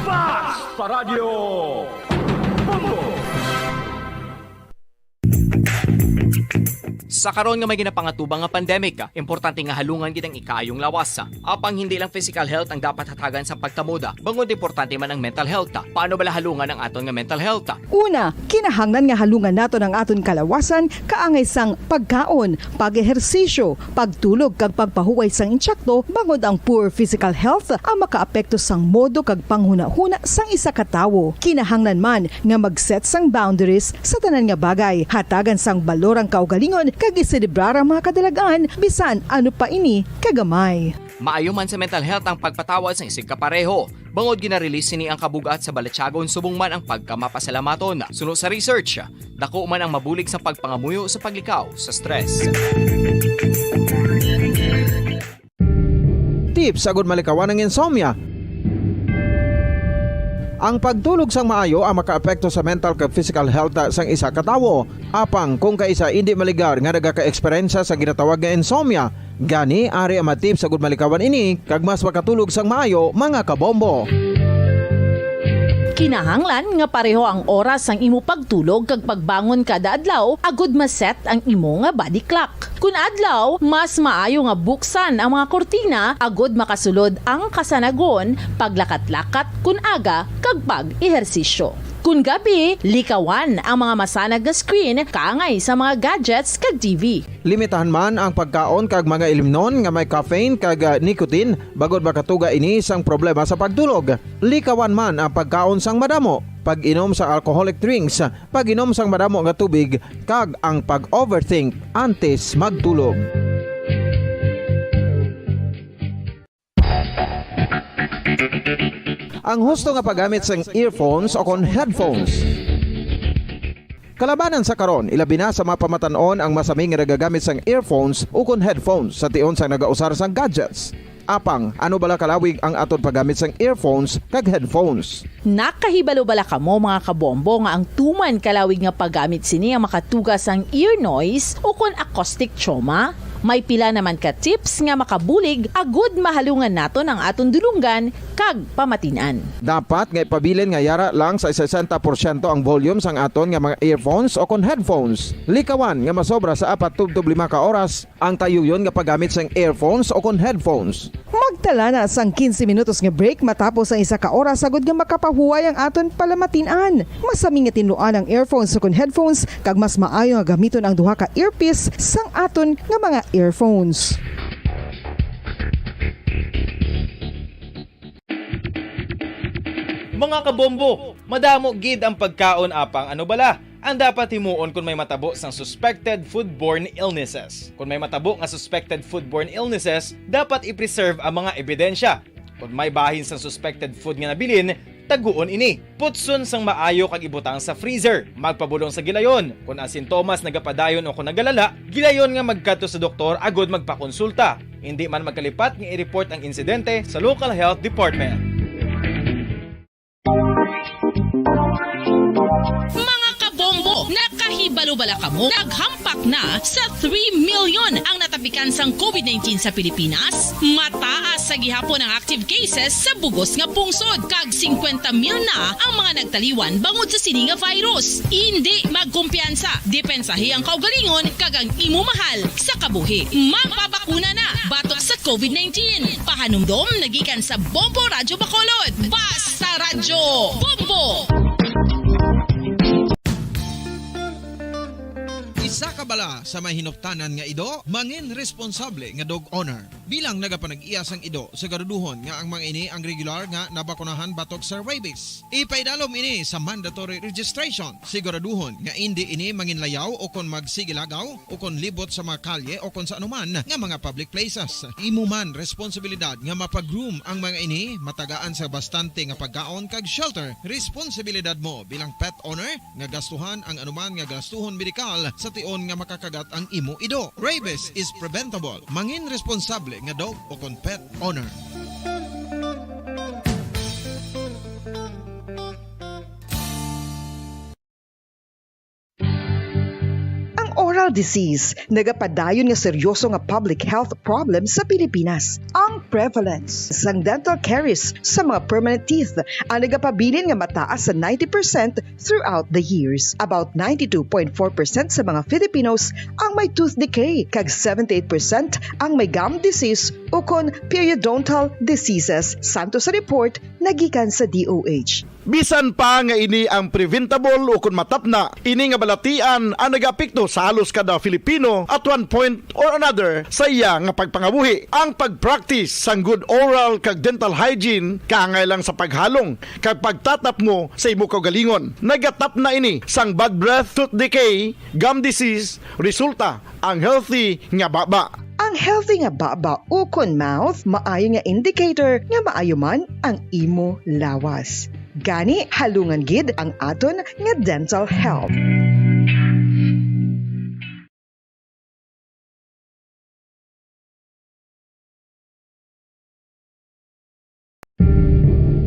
Basta Radyo Bombo! Sa karon nga may ginapangatubang nga pandemic, importante nga halungan gid ang ikaayong lawas. Apang hindi lang physical health ang dapat hatagan sa pagtamod, bangod importante man ang mental health. Paano bala halungan ang aton nga mental health? Una, kinahanglan nga halungan naton ang aton kalawasan kaangay sang pagkaon, pag-ehersisyo, pagtulog kag pagpahuway sang insakto, bangod ang poor physical health ang makaapekto sang modo kag panghunahuna sang isa ka tawo. Kinahanglan man nga mag-set sang boundaries sa tanan nga bagay. Hatagan sang balor ang kaugalingon kag iselebrar ang mga kadalagan, bisan ano pa ini kagamay. Maayo man sa mental health ang pagpatawad sang isigkapareho, bangod gina-release sini ang kabug-at sa balatyagon subong man ang pagkamapasalamaton. Suno sa research, dako man ang mabulig sa pagpangamuyo sa paglikaw sa stress. Tips agud malikawan ang insomnia. Ang pagtulog sang maayo ang makaapekto sa mental kag physical health sang isa ka tawo. Apang kung kaisa indi maligar nga nagaka-eksperyensya sa ginatawag nga insomnia, gani ari ang mga tips agud malikawan ini kag mas makatulog sang maayo, mga kabombo. Kinahanglan nga pareho ang oras sang imo pagtulog kag pagbangon kada adlaw agud ma-set ang imo nga body clock. Kun adlaw, mas maayo nga buksan ang mga kurtina agud makasulod ang kasanagon, paglakat-lakat kun aga, kag pag-ehersisyo. Kun gabi, likawan ang mga masanag nga screen kaangay sa mga gadgets kag T V. Limitahan man ang pagkaon kag mga ilimnon nga may caffeine kag, ah, nicotine, bangod makatuga ini sang problema sa pagtulog. Likawan man ang pagkaon sang madamo, pag-inom sa alcoholic drinks, pag-inom sang madamo nga tubig, kag ang pag-overthink antes magtulog. Ang husto nga paggamit sang earphones o kon headphones. Kalabanan sa karon, ilabi na sa mga pamatan-on ang masami nga nagagamit sang earphones o kon headphones sa tion sang nagausar sang gadgets. Apang, ano bala kalawig ang aton paggamit sang earphones kag headphones? Nakahibalo bala kamo, mga kabombo, nga ang tuman kalawig nga paggamit sini ang makatuga sang ear noise o kon acoustic trauma? May pila naman ka tips nga makabulig agud mahalungan naton ang aton dulonggan kag pamatin-an. Dapat nga ipabilin nga yara lang sa sesenta porsyento ang volume sang aton nga mga earphones o kon headphones. Likawan nga masobra sa apat tubtob lima ka oras ang tayuyon nga paggamit sang earphones o kon headphones. Magtala na sang quince minutos nga break matapos ang isa ka oras agud nga makapahuway ang aton palamatin-an. Masami nga tinluan ang earphones o kon headphones, kag mas maayo nga gamiton ang duha ka earpiece sang aton nga mga earphones. Mga kabombo, madamo gid ang pagkaon, apang ano bala ang dapat himuon kon may matabo sang suspected foodborne illnesses? Kon may matabo nga suspected foodborne illnesses, dapat i-preserve ang mga ebidensya. Kon may bahin sang suspected food nga nabilin, taguon ini. Putson sang maayo kag ibutang sa freezer. Magpabulong sa gilayon. Kon ang sintomas nagapadayon o kon nagalala, gilayon nga magkadto sa doktor agud magpakonsulta. Indi man magkalipat nga i-report ang insidente sa local health department. Mga kabombo, nakahibalo bala kamo? Naghampak na sa three million ang natapikan sang covid nineteen sa Pilipinas. Mataas sa gihapon ang active cases sa bugos nga pungsod, kag singkwenta mil na ang mga nagtaliwan bangod sa sini nga virus. Indi magkumpiyansa, depensahi ang kaugalingon kag ang imo mahal sa kabuhi. Magpabakuna na batok sa covid nineteen. Pahanumdom nagikan sa Bombo Radyo Bacolod. Basta Radyo Bombo! Isa ka bala sa may hinuktanan nga ido, mangin responsable nga dog owner. Bilang nagapanag-iya sang ido, siguraduhon nga ang mga ini ang regular nga nabakunahan batok sa rabies. Ipaidalom ini sa mandatory registration. Siguraduhon nga indi ini manginlayaw o kon magsigilagaw o kon libot sa mga kalye o kon sa anuman nga mga public places. Imo man responsibilidad nga mapag-groom ang mga ini, matagaan sa bastante nga pagkaon kag shelter. Responsibilidad mo bilang pet owner nga gastuhan ang anuman nga gastuhon medikal sa tion nga makakagat ang imo ido. Rabies is preventable. Mangin responsable nga dog o kon pet owner. Ang oral disease, nagapadayon nga seryoso nga public health problem sa Pilipinas. Ang prevalence sang dental caries sa mga permanent teeth ang nagapabilin nga mataas sa ninety percent throughout the years. About ninety-two point four percent sa mga Filipinos ang may tooth decay, kag seventy-eight percent ang may gum disease ukon periodontal diseases, santo sa report nga gikan sa D O H. Bisan pa nga ini ang preventable ukon matapna, ini nga balatian ang nagaapekto sa halos kada Filipino at one point or another sa iya nga pagpangabuhi. Ang pag-practice sang good oral kag dental hygiene kaangay lang sa paghalong kag pagtatapmo sa imo kaugalingon. Nagatapna ini sang bad breath, tooth decay, gum disease, resulta ang healthy nga baba. Ang healthy nga baba ukon mouth maayo nga indicator nga maayo man ang imo lawas. Gani, halungan gid ang aton nga dental health.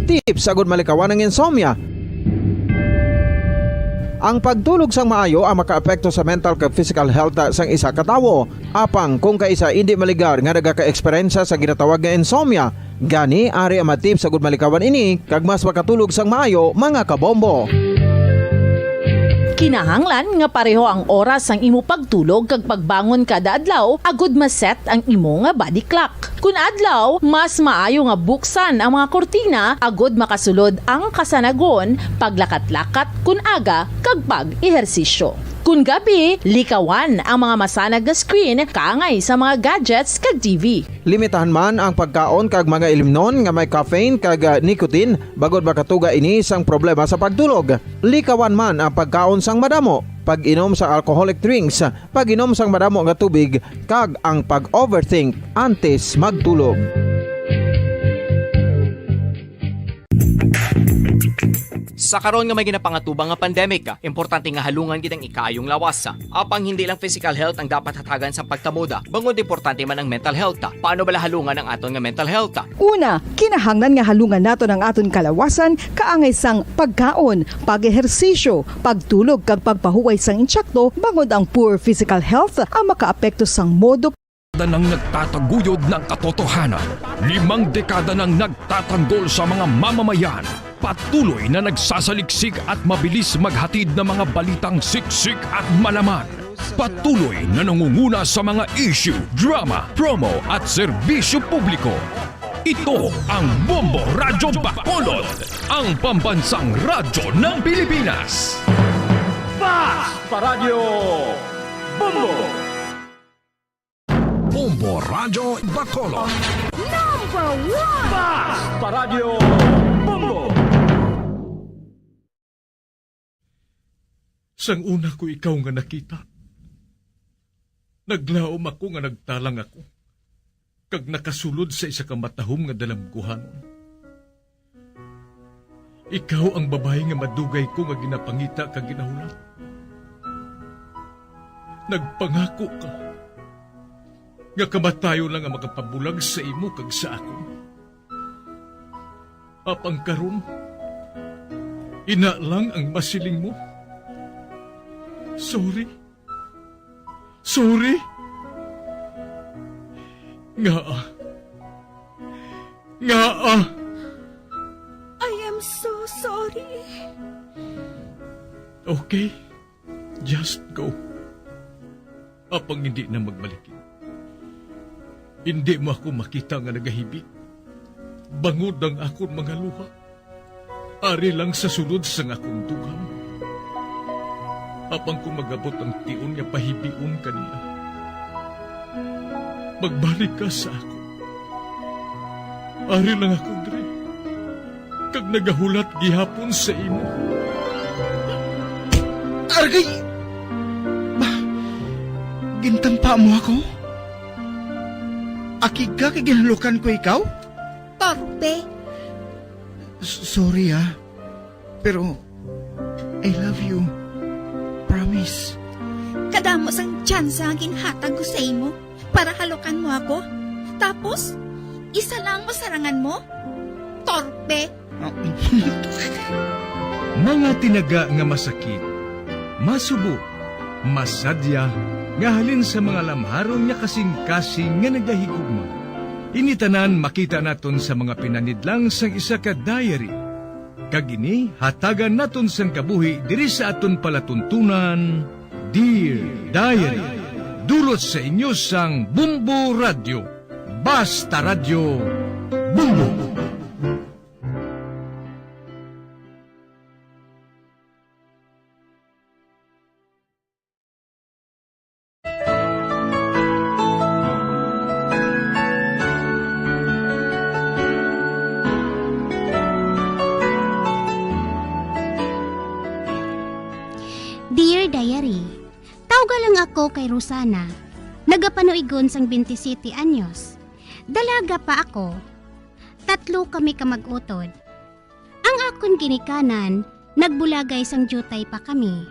Tips agud malikawan ang insomnia. Ang pagtulog sang maayo ang makaapekto sa mental kag physical health sang isa ka tawo. Apang kung kaisa indi maligar nga nagaka-eksperyensya sa ginatawag nga insomnia, gani ari ang mga tips agud malikawan ini kag mas makatulog sang maayo, mga kabombo. Kinahanglan nga pareho ang oras sang imo pagtulog kag pagbangon kada adlaw agud ma-set ang imo nga body clock. Kun adlaw, mas maayo nga buksan ang mga kurtina agud makasulod ang kasanagon, paglakat-lakat kun aga, kag pag-ehersisyo. Kun gabi, likawan ang mga masanag nga screen kaangay sa mga gadgets kag T V. Limitahan man ang pagkaon kag mga ilimnon nga may caffeine kag, ah, nicotine, bangod makatuga ini sang problema sa pagtulog. Likawan man ang pagkaon sang madamo, pag-inom sa alcoholic drinks, pag-inom sang madamo nga tubig, kag ang pag-overthink antes magtulog. Sa karon nga may ginapangatubang nga pandemic, importante nga halungan gid ang ikaayong lawas. Apang hindi lang physical health ang dapat hatagan sa pagtamuda, bangod importante man ang mental health. Paano bala halungan ang aton nga mental health? Una, kinahanglan nga halungan naton ang aton kalawasan kaangay sang pagkaon, pag-ehersisyo, pagtulog kag pagpahuway sang insakto, bangod ang poor physical health ang makaapekto sang modo. Dekada nang nagtataguyod ng katotohanan. Limang dekada nang nagtatanggol sa mga mamamayan. Patuloy na nagsasaliksik at mabilis maghatid ng mga balitang siksik at malaman. Patuloy na nangunguna sa mga issue, drama, promo at serbisyo publiko. Ito ang Bombo Radyo Bacolod, ang pambansang radyo ng Pilipinas. Fast Paradyo Bombo! Bombo Radyo Bacolod. Number one! Fast Paradyo Bombo! Sang una ko ikaw nga nakita, naglaom ako nga nagtalang ako, kag nakasulod sa isa ka matahom nga dalamguhanon. Ikaw ang babayi nga madugay ko nga ginapangita kag ginahulat. Nagpangako ka nga kamatayon lang ang makapabulag sa imo kag sa akon. Apang karon, ina lang ang masiling mo. Sorry. Sorry. Ngaa? Ngaa? I am so sorry. Okay. Just go. Apang hindi na magbalik. Hindi mo ako makita nga nagahibi. Bangod ang akon mga luha. Ari lang sa sulod sang akon dughan. Apang kung mag-abot ang tion nga pahibion ka niya, magbalik ka sa akon. Ari lang ako diri, kag nagahulat gihapon sa imo. Argay! Ba, gintampa mo ako? Akig ka kay ginhalukan ko ikaw? Torpe! S-, sorry, ah. Pero, I love you. Promise. Kadamo sang tsansa nga ginhatag ko sa imo para halukan mo ako. Tapos, isa lang ang masarangan mo? Torpe! Mga tinaga nga masakit, masubo, Masadya nga halin sa mga lamharon nga kasing-kasing nga nagahigugma. Ini tanan makita naton sa mga pinanidlang sang isa ka diary. Kag ini hatagan naton sang kabuhi diri sa aton palatuntunan, Dear Diary. Dulot sa inyo sang Bumbo Radyo. Basta Radyo, Bumbo. Dear Diary, tawga lang ako kay Rosana. Nagapanuigon sang twenty-seven anyos. Dalaga pa ako. Tatlo kami ka mag-utod. Ang akon ginikanan nagbulagay sang diutay pa kami,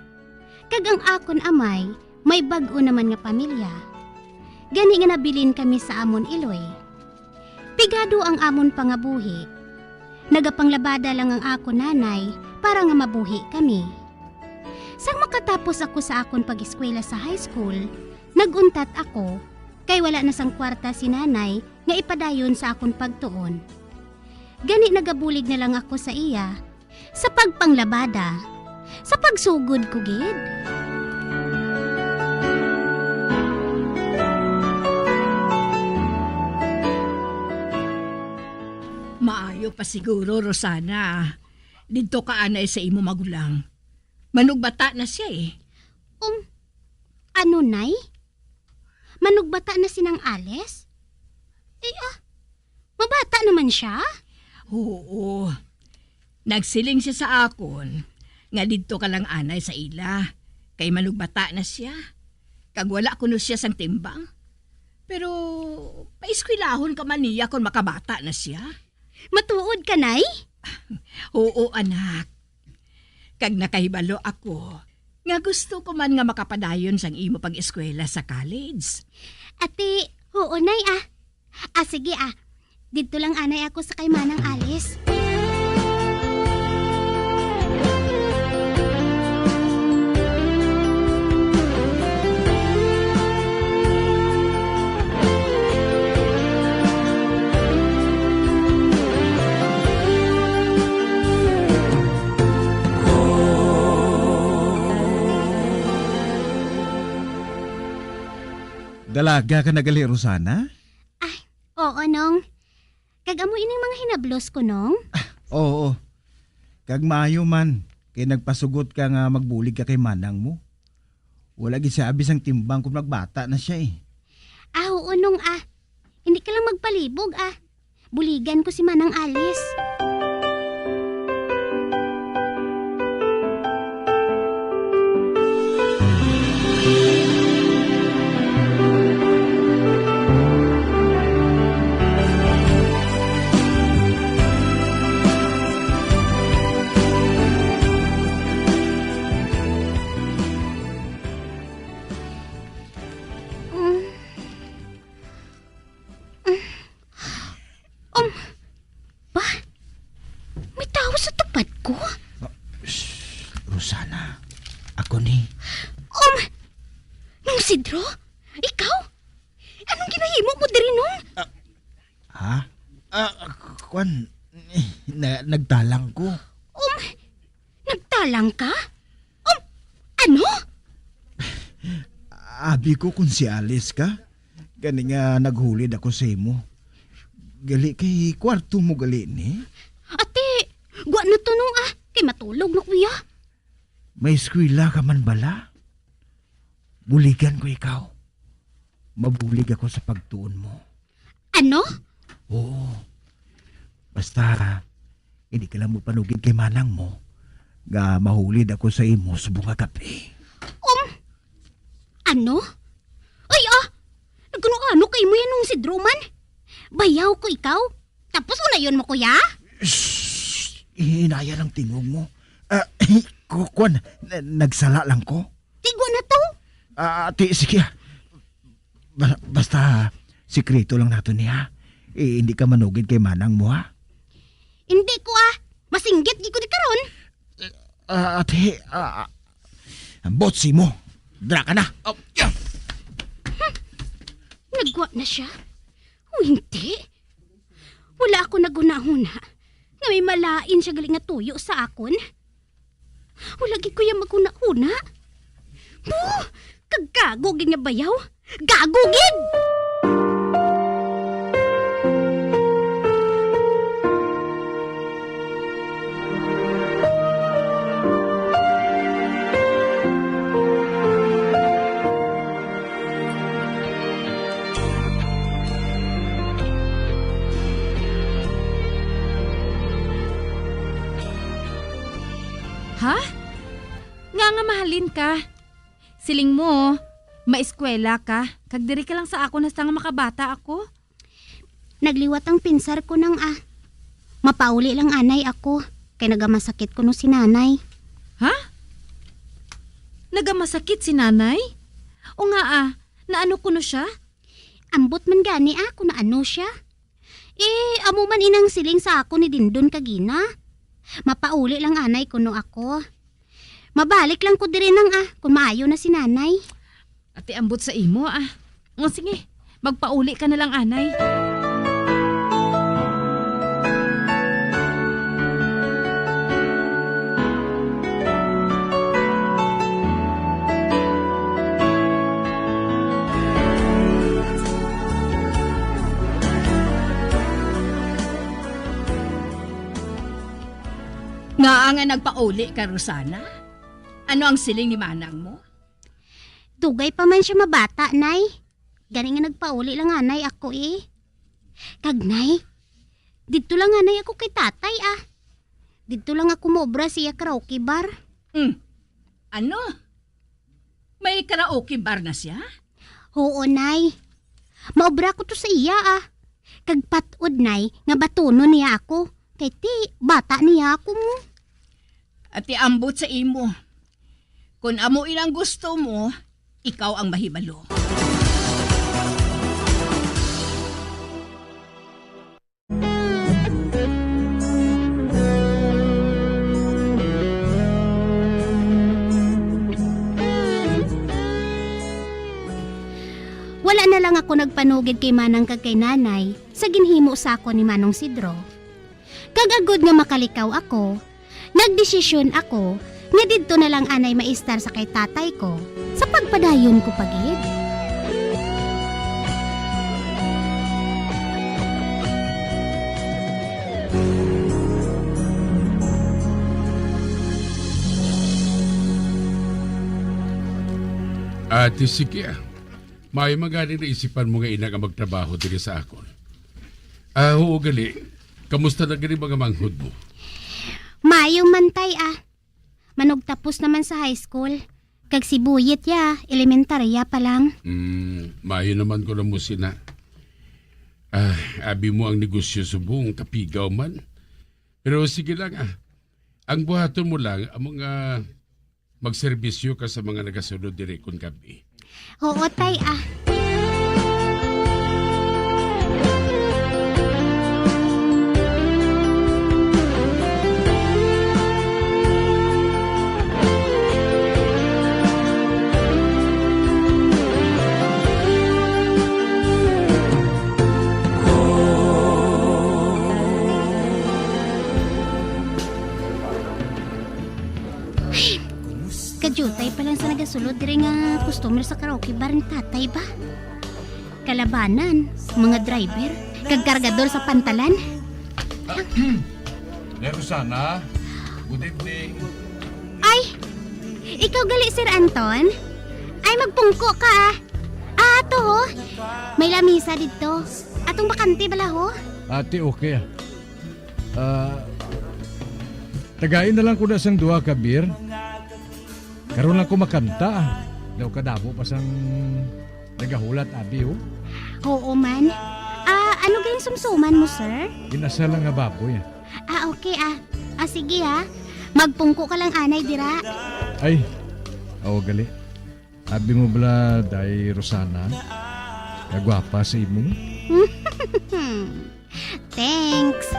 kag ang akon amay may bag-o naman nga pamilya. Gani nga nabilin kami sa amon iloy. Pigado ang amon pangabuhi. Nagapanglabada lang ang akon nanay para nga mabuhi kami. Sang makatapos ako sa akon pag-eskwela sa high school, nag-untat ako kay wala na sang kwarta si nanay nga ipadayon sa akon pagtuon. Gani nagabulig na lang ako sa iya sa pagpanglabada, sa pagsugod ko gid. Maayo pa siguro, Rosana, didto ka anay sa imo magulang. Manugbata na siya, eh. Um, ano, Nay? Manugbata na si Nang Alice? Eh, ah, mabata naman siya? Oo. Nagsiling siya sa akon nga didto ka lang anay sa ila, kay manugbata na siya, kag wala kuno siya sang timbang. Pero paeskwelahon ka man niya kon makabata na siya. Matuod ka, Nay? Oo, anak. Kag nakahibalo ako nga gusto ko man nga makapadayon sang imo pag-eskwela sa college. Ati, oo, Nay, ah. Ah, sige, ah. Didto lang anay ako sa kay Manang Alice. Dalaga ka na gali, Rosana? Ay, oo, Nong. Kag amo ining mga hinablos ko, Nong? Ah, oo. Kag maayo man, kay nagpasugot ka nga magbulig ka kay manang mo. Wala gid siya abi sang timbang kon magbata na siya, eh. Ah, oo, Nong, ah. Hindi ka lang magpalibog, ah. Buligan ko si Manang Alice. Mm. Um, ba? May tawo sa tupad ko? Ah, shh, Rosana, ako ni. Um, Nong Isidro? Ikaw? Anong ginahimo mo diri, Nong? Ah, ha? Ah, kwan, na, nagtalang ko. Um, Nagtalang ka? Um, ano? Abi ko kung si Alice ka, gani nga naghulid ako sa imo. Gali kay kwarto mo gali ni? Ate, gwa na to, Nong, ah. Kay matulog na, kuya. May eskwela ka man bala? Buligan ko ikaw. Mabulig ako sa pagtuon mo. Ano? Oo. Basta, hindi ka lang magpanugid kay manang mo nga mahulid ako sa imo subong nga gab-i. Um, ano? Ay, ah! Nagkano-ano kay mo yan, Nong Isidro man? Bayaw ko ikaw? Tapos unayon mo, kuya? Shh! Hinaya lang tingog mo. Ah, ku-, kwan, na-, nagsala lang ko. Tigwa na to. Ah, ti-, sige, ah. Ba-, basta, sikreto lang nato ni, ha? Eh, hindi ka manugid kay manang mo, ha? Hindi ko, ah. Masinggit gid ko ni karon. Ah, ate, ah, ah, botsi mo. Dra ka na. Oh, yeah. Nagwa na siya? O hindi? Wala ako naghunahuna nga may malain siya gali nga tuyo sa akon. Wala gid ko iya maghunahuna. Puh! Kagago gid nga bayaw! Gago gid! Ha? Nga nga mahalin ka? Siling mo, maeskwela ka, kag diri ka lang sa akon hasta nga makabata ako? Nagliwat ang pinsar ko nang, ah. Mapauli lang anay ako, kay nagamasakit kuno si nanay. Ha? Nagamasakit si nanay? O nga, ah, naano kuno siya? Ambot man gani, ah, kung naano siya. Eh, amo man inang siling sa akon ni Dindon kagina. Mapauli lang anay kuno ako. Mabalik lang ko diri nang, ah, kung maayo na si nanay. Ati ambot sa imo, ah. O, sige, magpauli ka na lang, anay. Ngaa nga nagpauli ka, Rosana? Ano ang siling ni manang mo? Dugay pa man siya mabata, Nay. Gani nga nagpauli lang anay ako, eh. Kag, Nay, didto lang anay ako kay tatay, ah. Didto lang ako maobra sa iya karaoke bar. Hmm. Ano? May karaoke bar na siya? Oo, Nay. Maobra ko to sa iya, ah. Kag pat-od, Nay, nga batunon niya ako. Kay ti, bata niya ako mo. Ati ambot sa imo. Kon amo inang gusto mo, ikaw ang mahibalo. Wala na lang ako nagpanugid kay Manang kag kay Nanay sa ginhimo sa akon ni Manong Sidro. Kag agod nga makalikaw ako, nagdesisyon ako nga didto na lang anay maistar sa kay tatay ko sa pagpadayon ko pa gid. Ate, sige, ah. Maayo man gani naisipan mo nga ina nga magtrabaho diri sa akon. Ah, oo, gali. Kamusta na gani mga manghod mo? Maayo man, tay, ah. Manugtapos naman sa high school. Kag si Buyet ya, elementarya pa lang. Hmm, maayo naman ko na mo sina. Ah, abi mo ang negosyo subong kapigaw man. Pero sige lang, ah. Ang buhaton mo lang, amo nga magserbisyo ka sa mga nagasulod diri kon gab-i. Oo, tay, ah. Ay, kadiyutay pa lang sa nagasulod diri nga customer sa karaoke bar ni tatay ba? Kalabanan, mga driver, kag kargador sa pantalan. Nay Rosana, good evening. Ay, ikaw gali, Sir Anton? Ay, magpungko ka, ah. Ah, ato, ho. May lamisa didto. Atong bakante bala, ho? Ate, okay, ah. Ah, tagay na lang ko na sang duha ka beer. Karon lang ko makanta, ah. Daw kadamo pa sang nagahulat, abi, oh. Oo man. Ah, ano gayang sumsuman mo, sir? Ginasa lang nga baboy, ah. Ah, okay, ah. Ah, sige, ah. Magpungko ka lang anay dira. Ay, awa gali. Abi mo bala, Day Rosana, kagwapa sa imo? Thanks.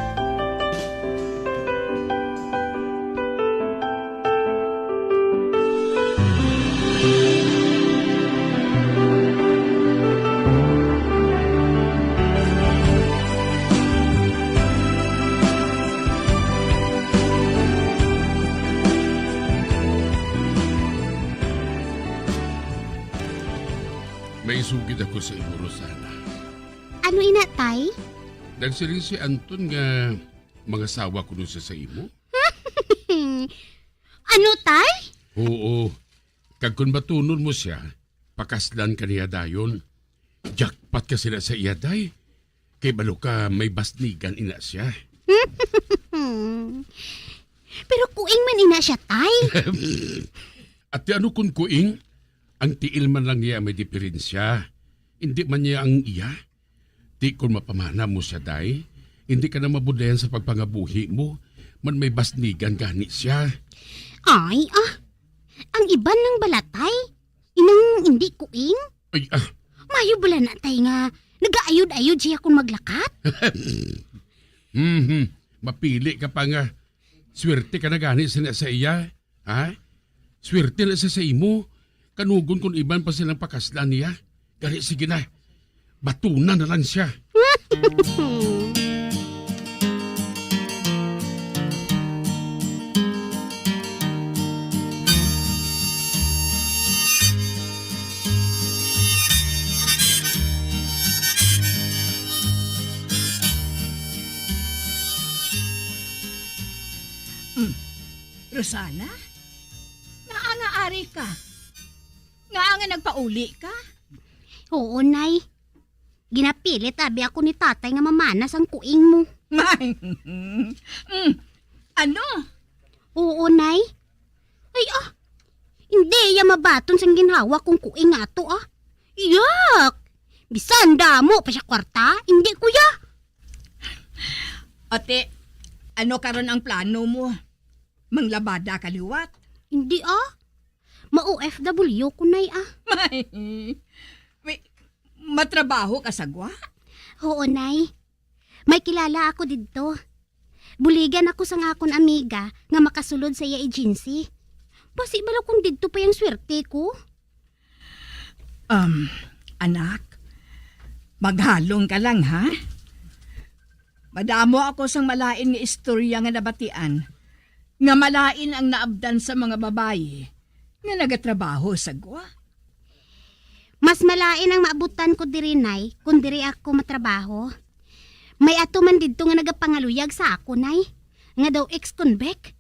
Sugid ako sa imo, Rosana. Ano ina, tay? Nagsiling si Anton nga mangasawa kuno siya sa imo? Ano, tay? Oo. Kag kung batunon mo siya, pakaslan ka niya dayon. Jackpot ka sila sa iya, day. Kay balo ka may basnigan ina siya. Pero kuing man ina siya, tay. Ate, ano kun kuing? Ang tiil man lang niya may diferensya. Hindi man niya ang iya. Di kun mapamana mo siya, day, hindi ka na mabudlayan sa pagpangabuhi mo. Man may basnigan gani siya. Ay, ah. Ang iban lang bala, tay. Inang hindi kuing? Ay, ah. Mayo bala na, tay, nga nagaayod-ayod siya kung maglakat? Mhm. Mapili ka pa nga. Swerte ka na gani sina sa iya. Ha? Swerte na siya sa imo. Kanugon kung iban pa silang pakaslan niya. Gani, sige na. Batunan na lang siya. Mm. Rosana? Ngaa nga ari ka? Ngaa nga nagpauli ka? Oo, Nay. Ginapilit abi ako ni Tatay nga mamana sang kuing mo. Mm. Ano? Oo, Nay. Ay, ah. Hindi iya mabaton sang ginhawa kong kuing ato, ah. Yak! Bisan damo pa siya kwarta, hindi ko ya. Ate, ano karon ang plano mo? Manglabada ka liwat? Hindi, ah. Ma-O F W ko, Nay, ah. May, may, matrabaho ka sa gwa? Oo, Nay. May kilala ako didto. Buligan ako sang akon amiga nga makasulod sa iya agency. Basi bala kung didto pa yang swerte ko. Um, anak, maghalong ka lang, ha? Madamo ako sang malain nga istorya nga nabatian, nga malain ang naabdan sa mga babayi nga nagatrabaho sa gwa. Mas malain ang maabutan ko diri, Nay, kung diri ako matrabaho. May ato man didto nga nagapangaluyag sa ako, Nay, nga daw ex-convict.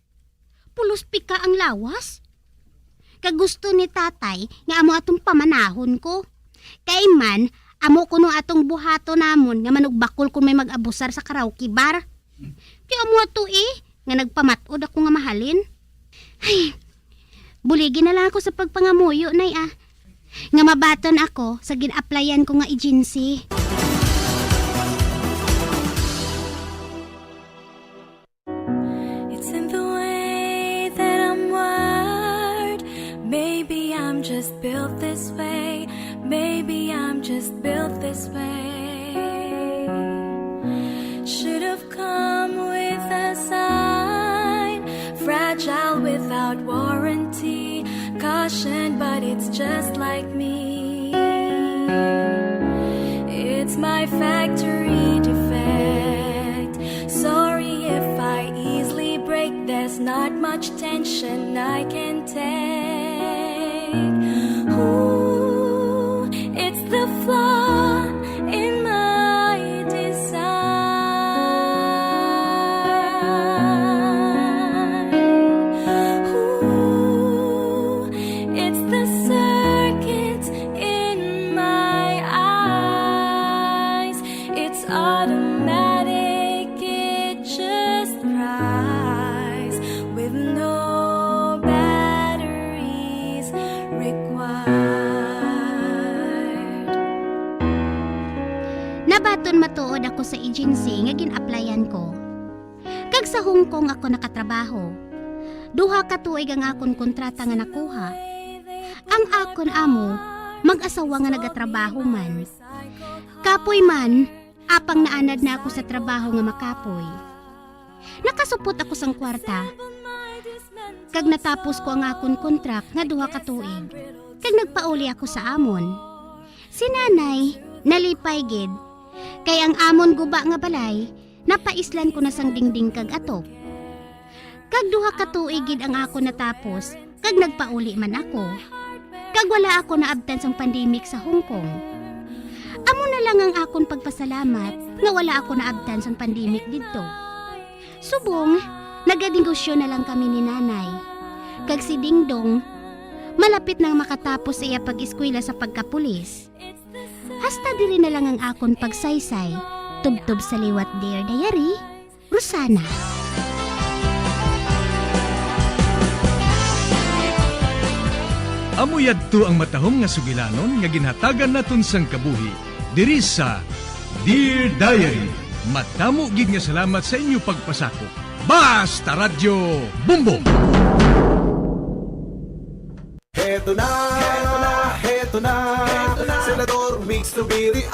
Pulos pika ang lawas. Kag gusto ni Tatay nga amo atong pamanahon ko. Kay man, amo kuno atong buhaton namon nga manugbakol kon may mag-abusar sa karaoke bar. Di amo ato, eh, nga nagpamat-od ako nga mahalin. Ay, buligi na lang ako sa pagpangamuyo, Nay, ah. Nga mabaton ako sa gin-applyan ko nga agency. It's in the way that I'm wired. Maybe I'm just built this way. Maybe I'm just built this way. Should have come with a sign. Fragile without warranty. Caution, but it's just like me. It's my factory defect. Sorry if I easily break. There's not much tension I can take. Ooh, it's the flaw in my design. Ooh, it's the circuits in my eyes. It's automatic, it just cries with no batteries required. Nabaton matuod ako sa agency nga gin-applyan ko. Kag sa Hong Kong ako nakatrabaho. Duha ka tuig ang akon kontrata nga nakuha. Ang akon amo, mag-asawa nga nagatrabaho man. Kapoy man, apang naanad na ako sa trabaho nga makapoy. Nakasupot ako sang kwarta. Kag natapos ko ang akon kontrak nga duha ka tuig. Kag nagpauli ako sa amon. Si Nanay, nalipay gid. Kay ang amon guba nga balay, napaislan ko na sang dingding kag atop. Kag duha ka tuig gid ang akon natapos, kag nagpauli man ako. kag wala ako naabtan sang pandemic sa Hong Kong. Amo na lang ang akon pagpasalamat nga wala ako naabtan sang pandemic didto. Subong, naganegosyo na lang kami ni Nanay. Kag si Dingdong, malapit nang makatapos sa iya pag-eskwela sa pagkapulis. Hasta diri na lang ang akon pagsaysay, tubtob sa liwat, Dear Diary, Rosana. Amo yadto ang matahom nga sugilanon nga ginhatagan naton sang kabuhi diri sa Dear Diary. Madamo gid nga salamat sa inyo pagpasakop. Basta Radyo Bombo! Heto na, heto na, heto na, Senador Mix Zubiri.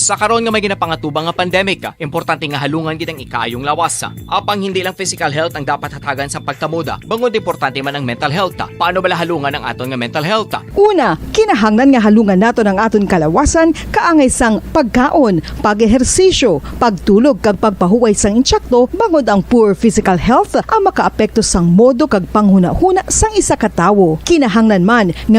Sa karon nga may ginapangatubang nga pandemic, importante nga halungan gid ang ikaayong lawas. Apang hindi lang physical health ang dapat hatagan sa pagkamoda, bangod importante man ang mental health. Paano bala halungan ang aton nga mental health? Una, kinahanglan nga halungan naton ang aton kalawasan kaangay sang pagkaon, pag-ehersisyo, pagtulog kag pagpahuway sang intsakto, bangod ang poor physical health ang makaapekto sang modo kag panghunahuna sang isa ka tawo. Kinahanglan man nga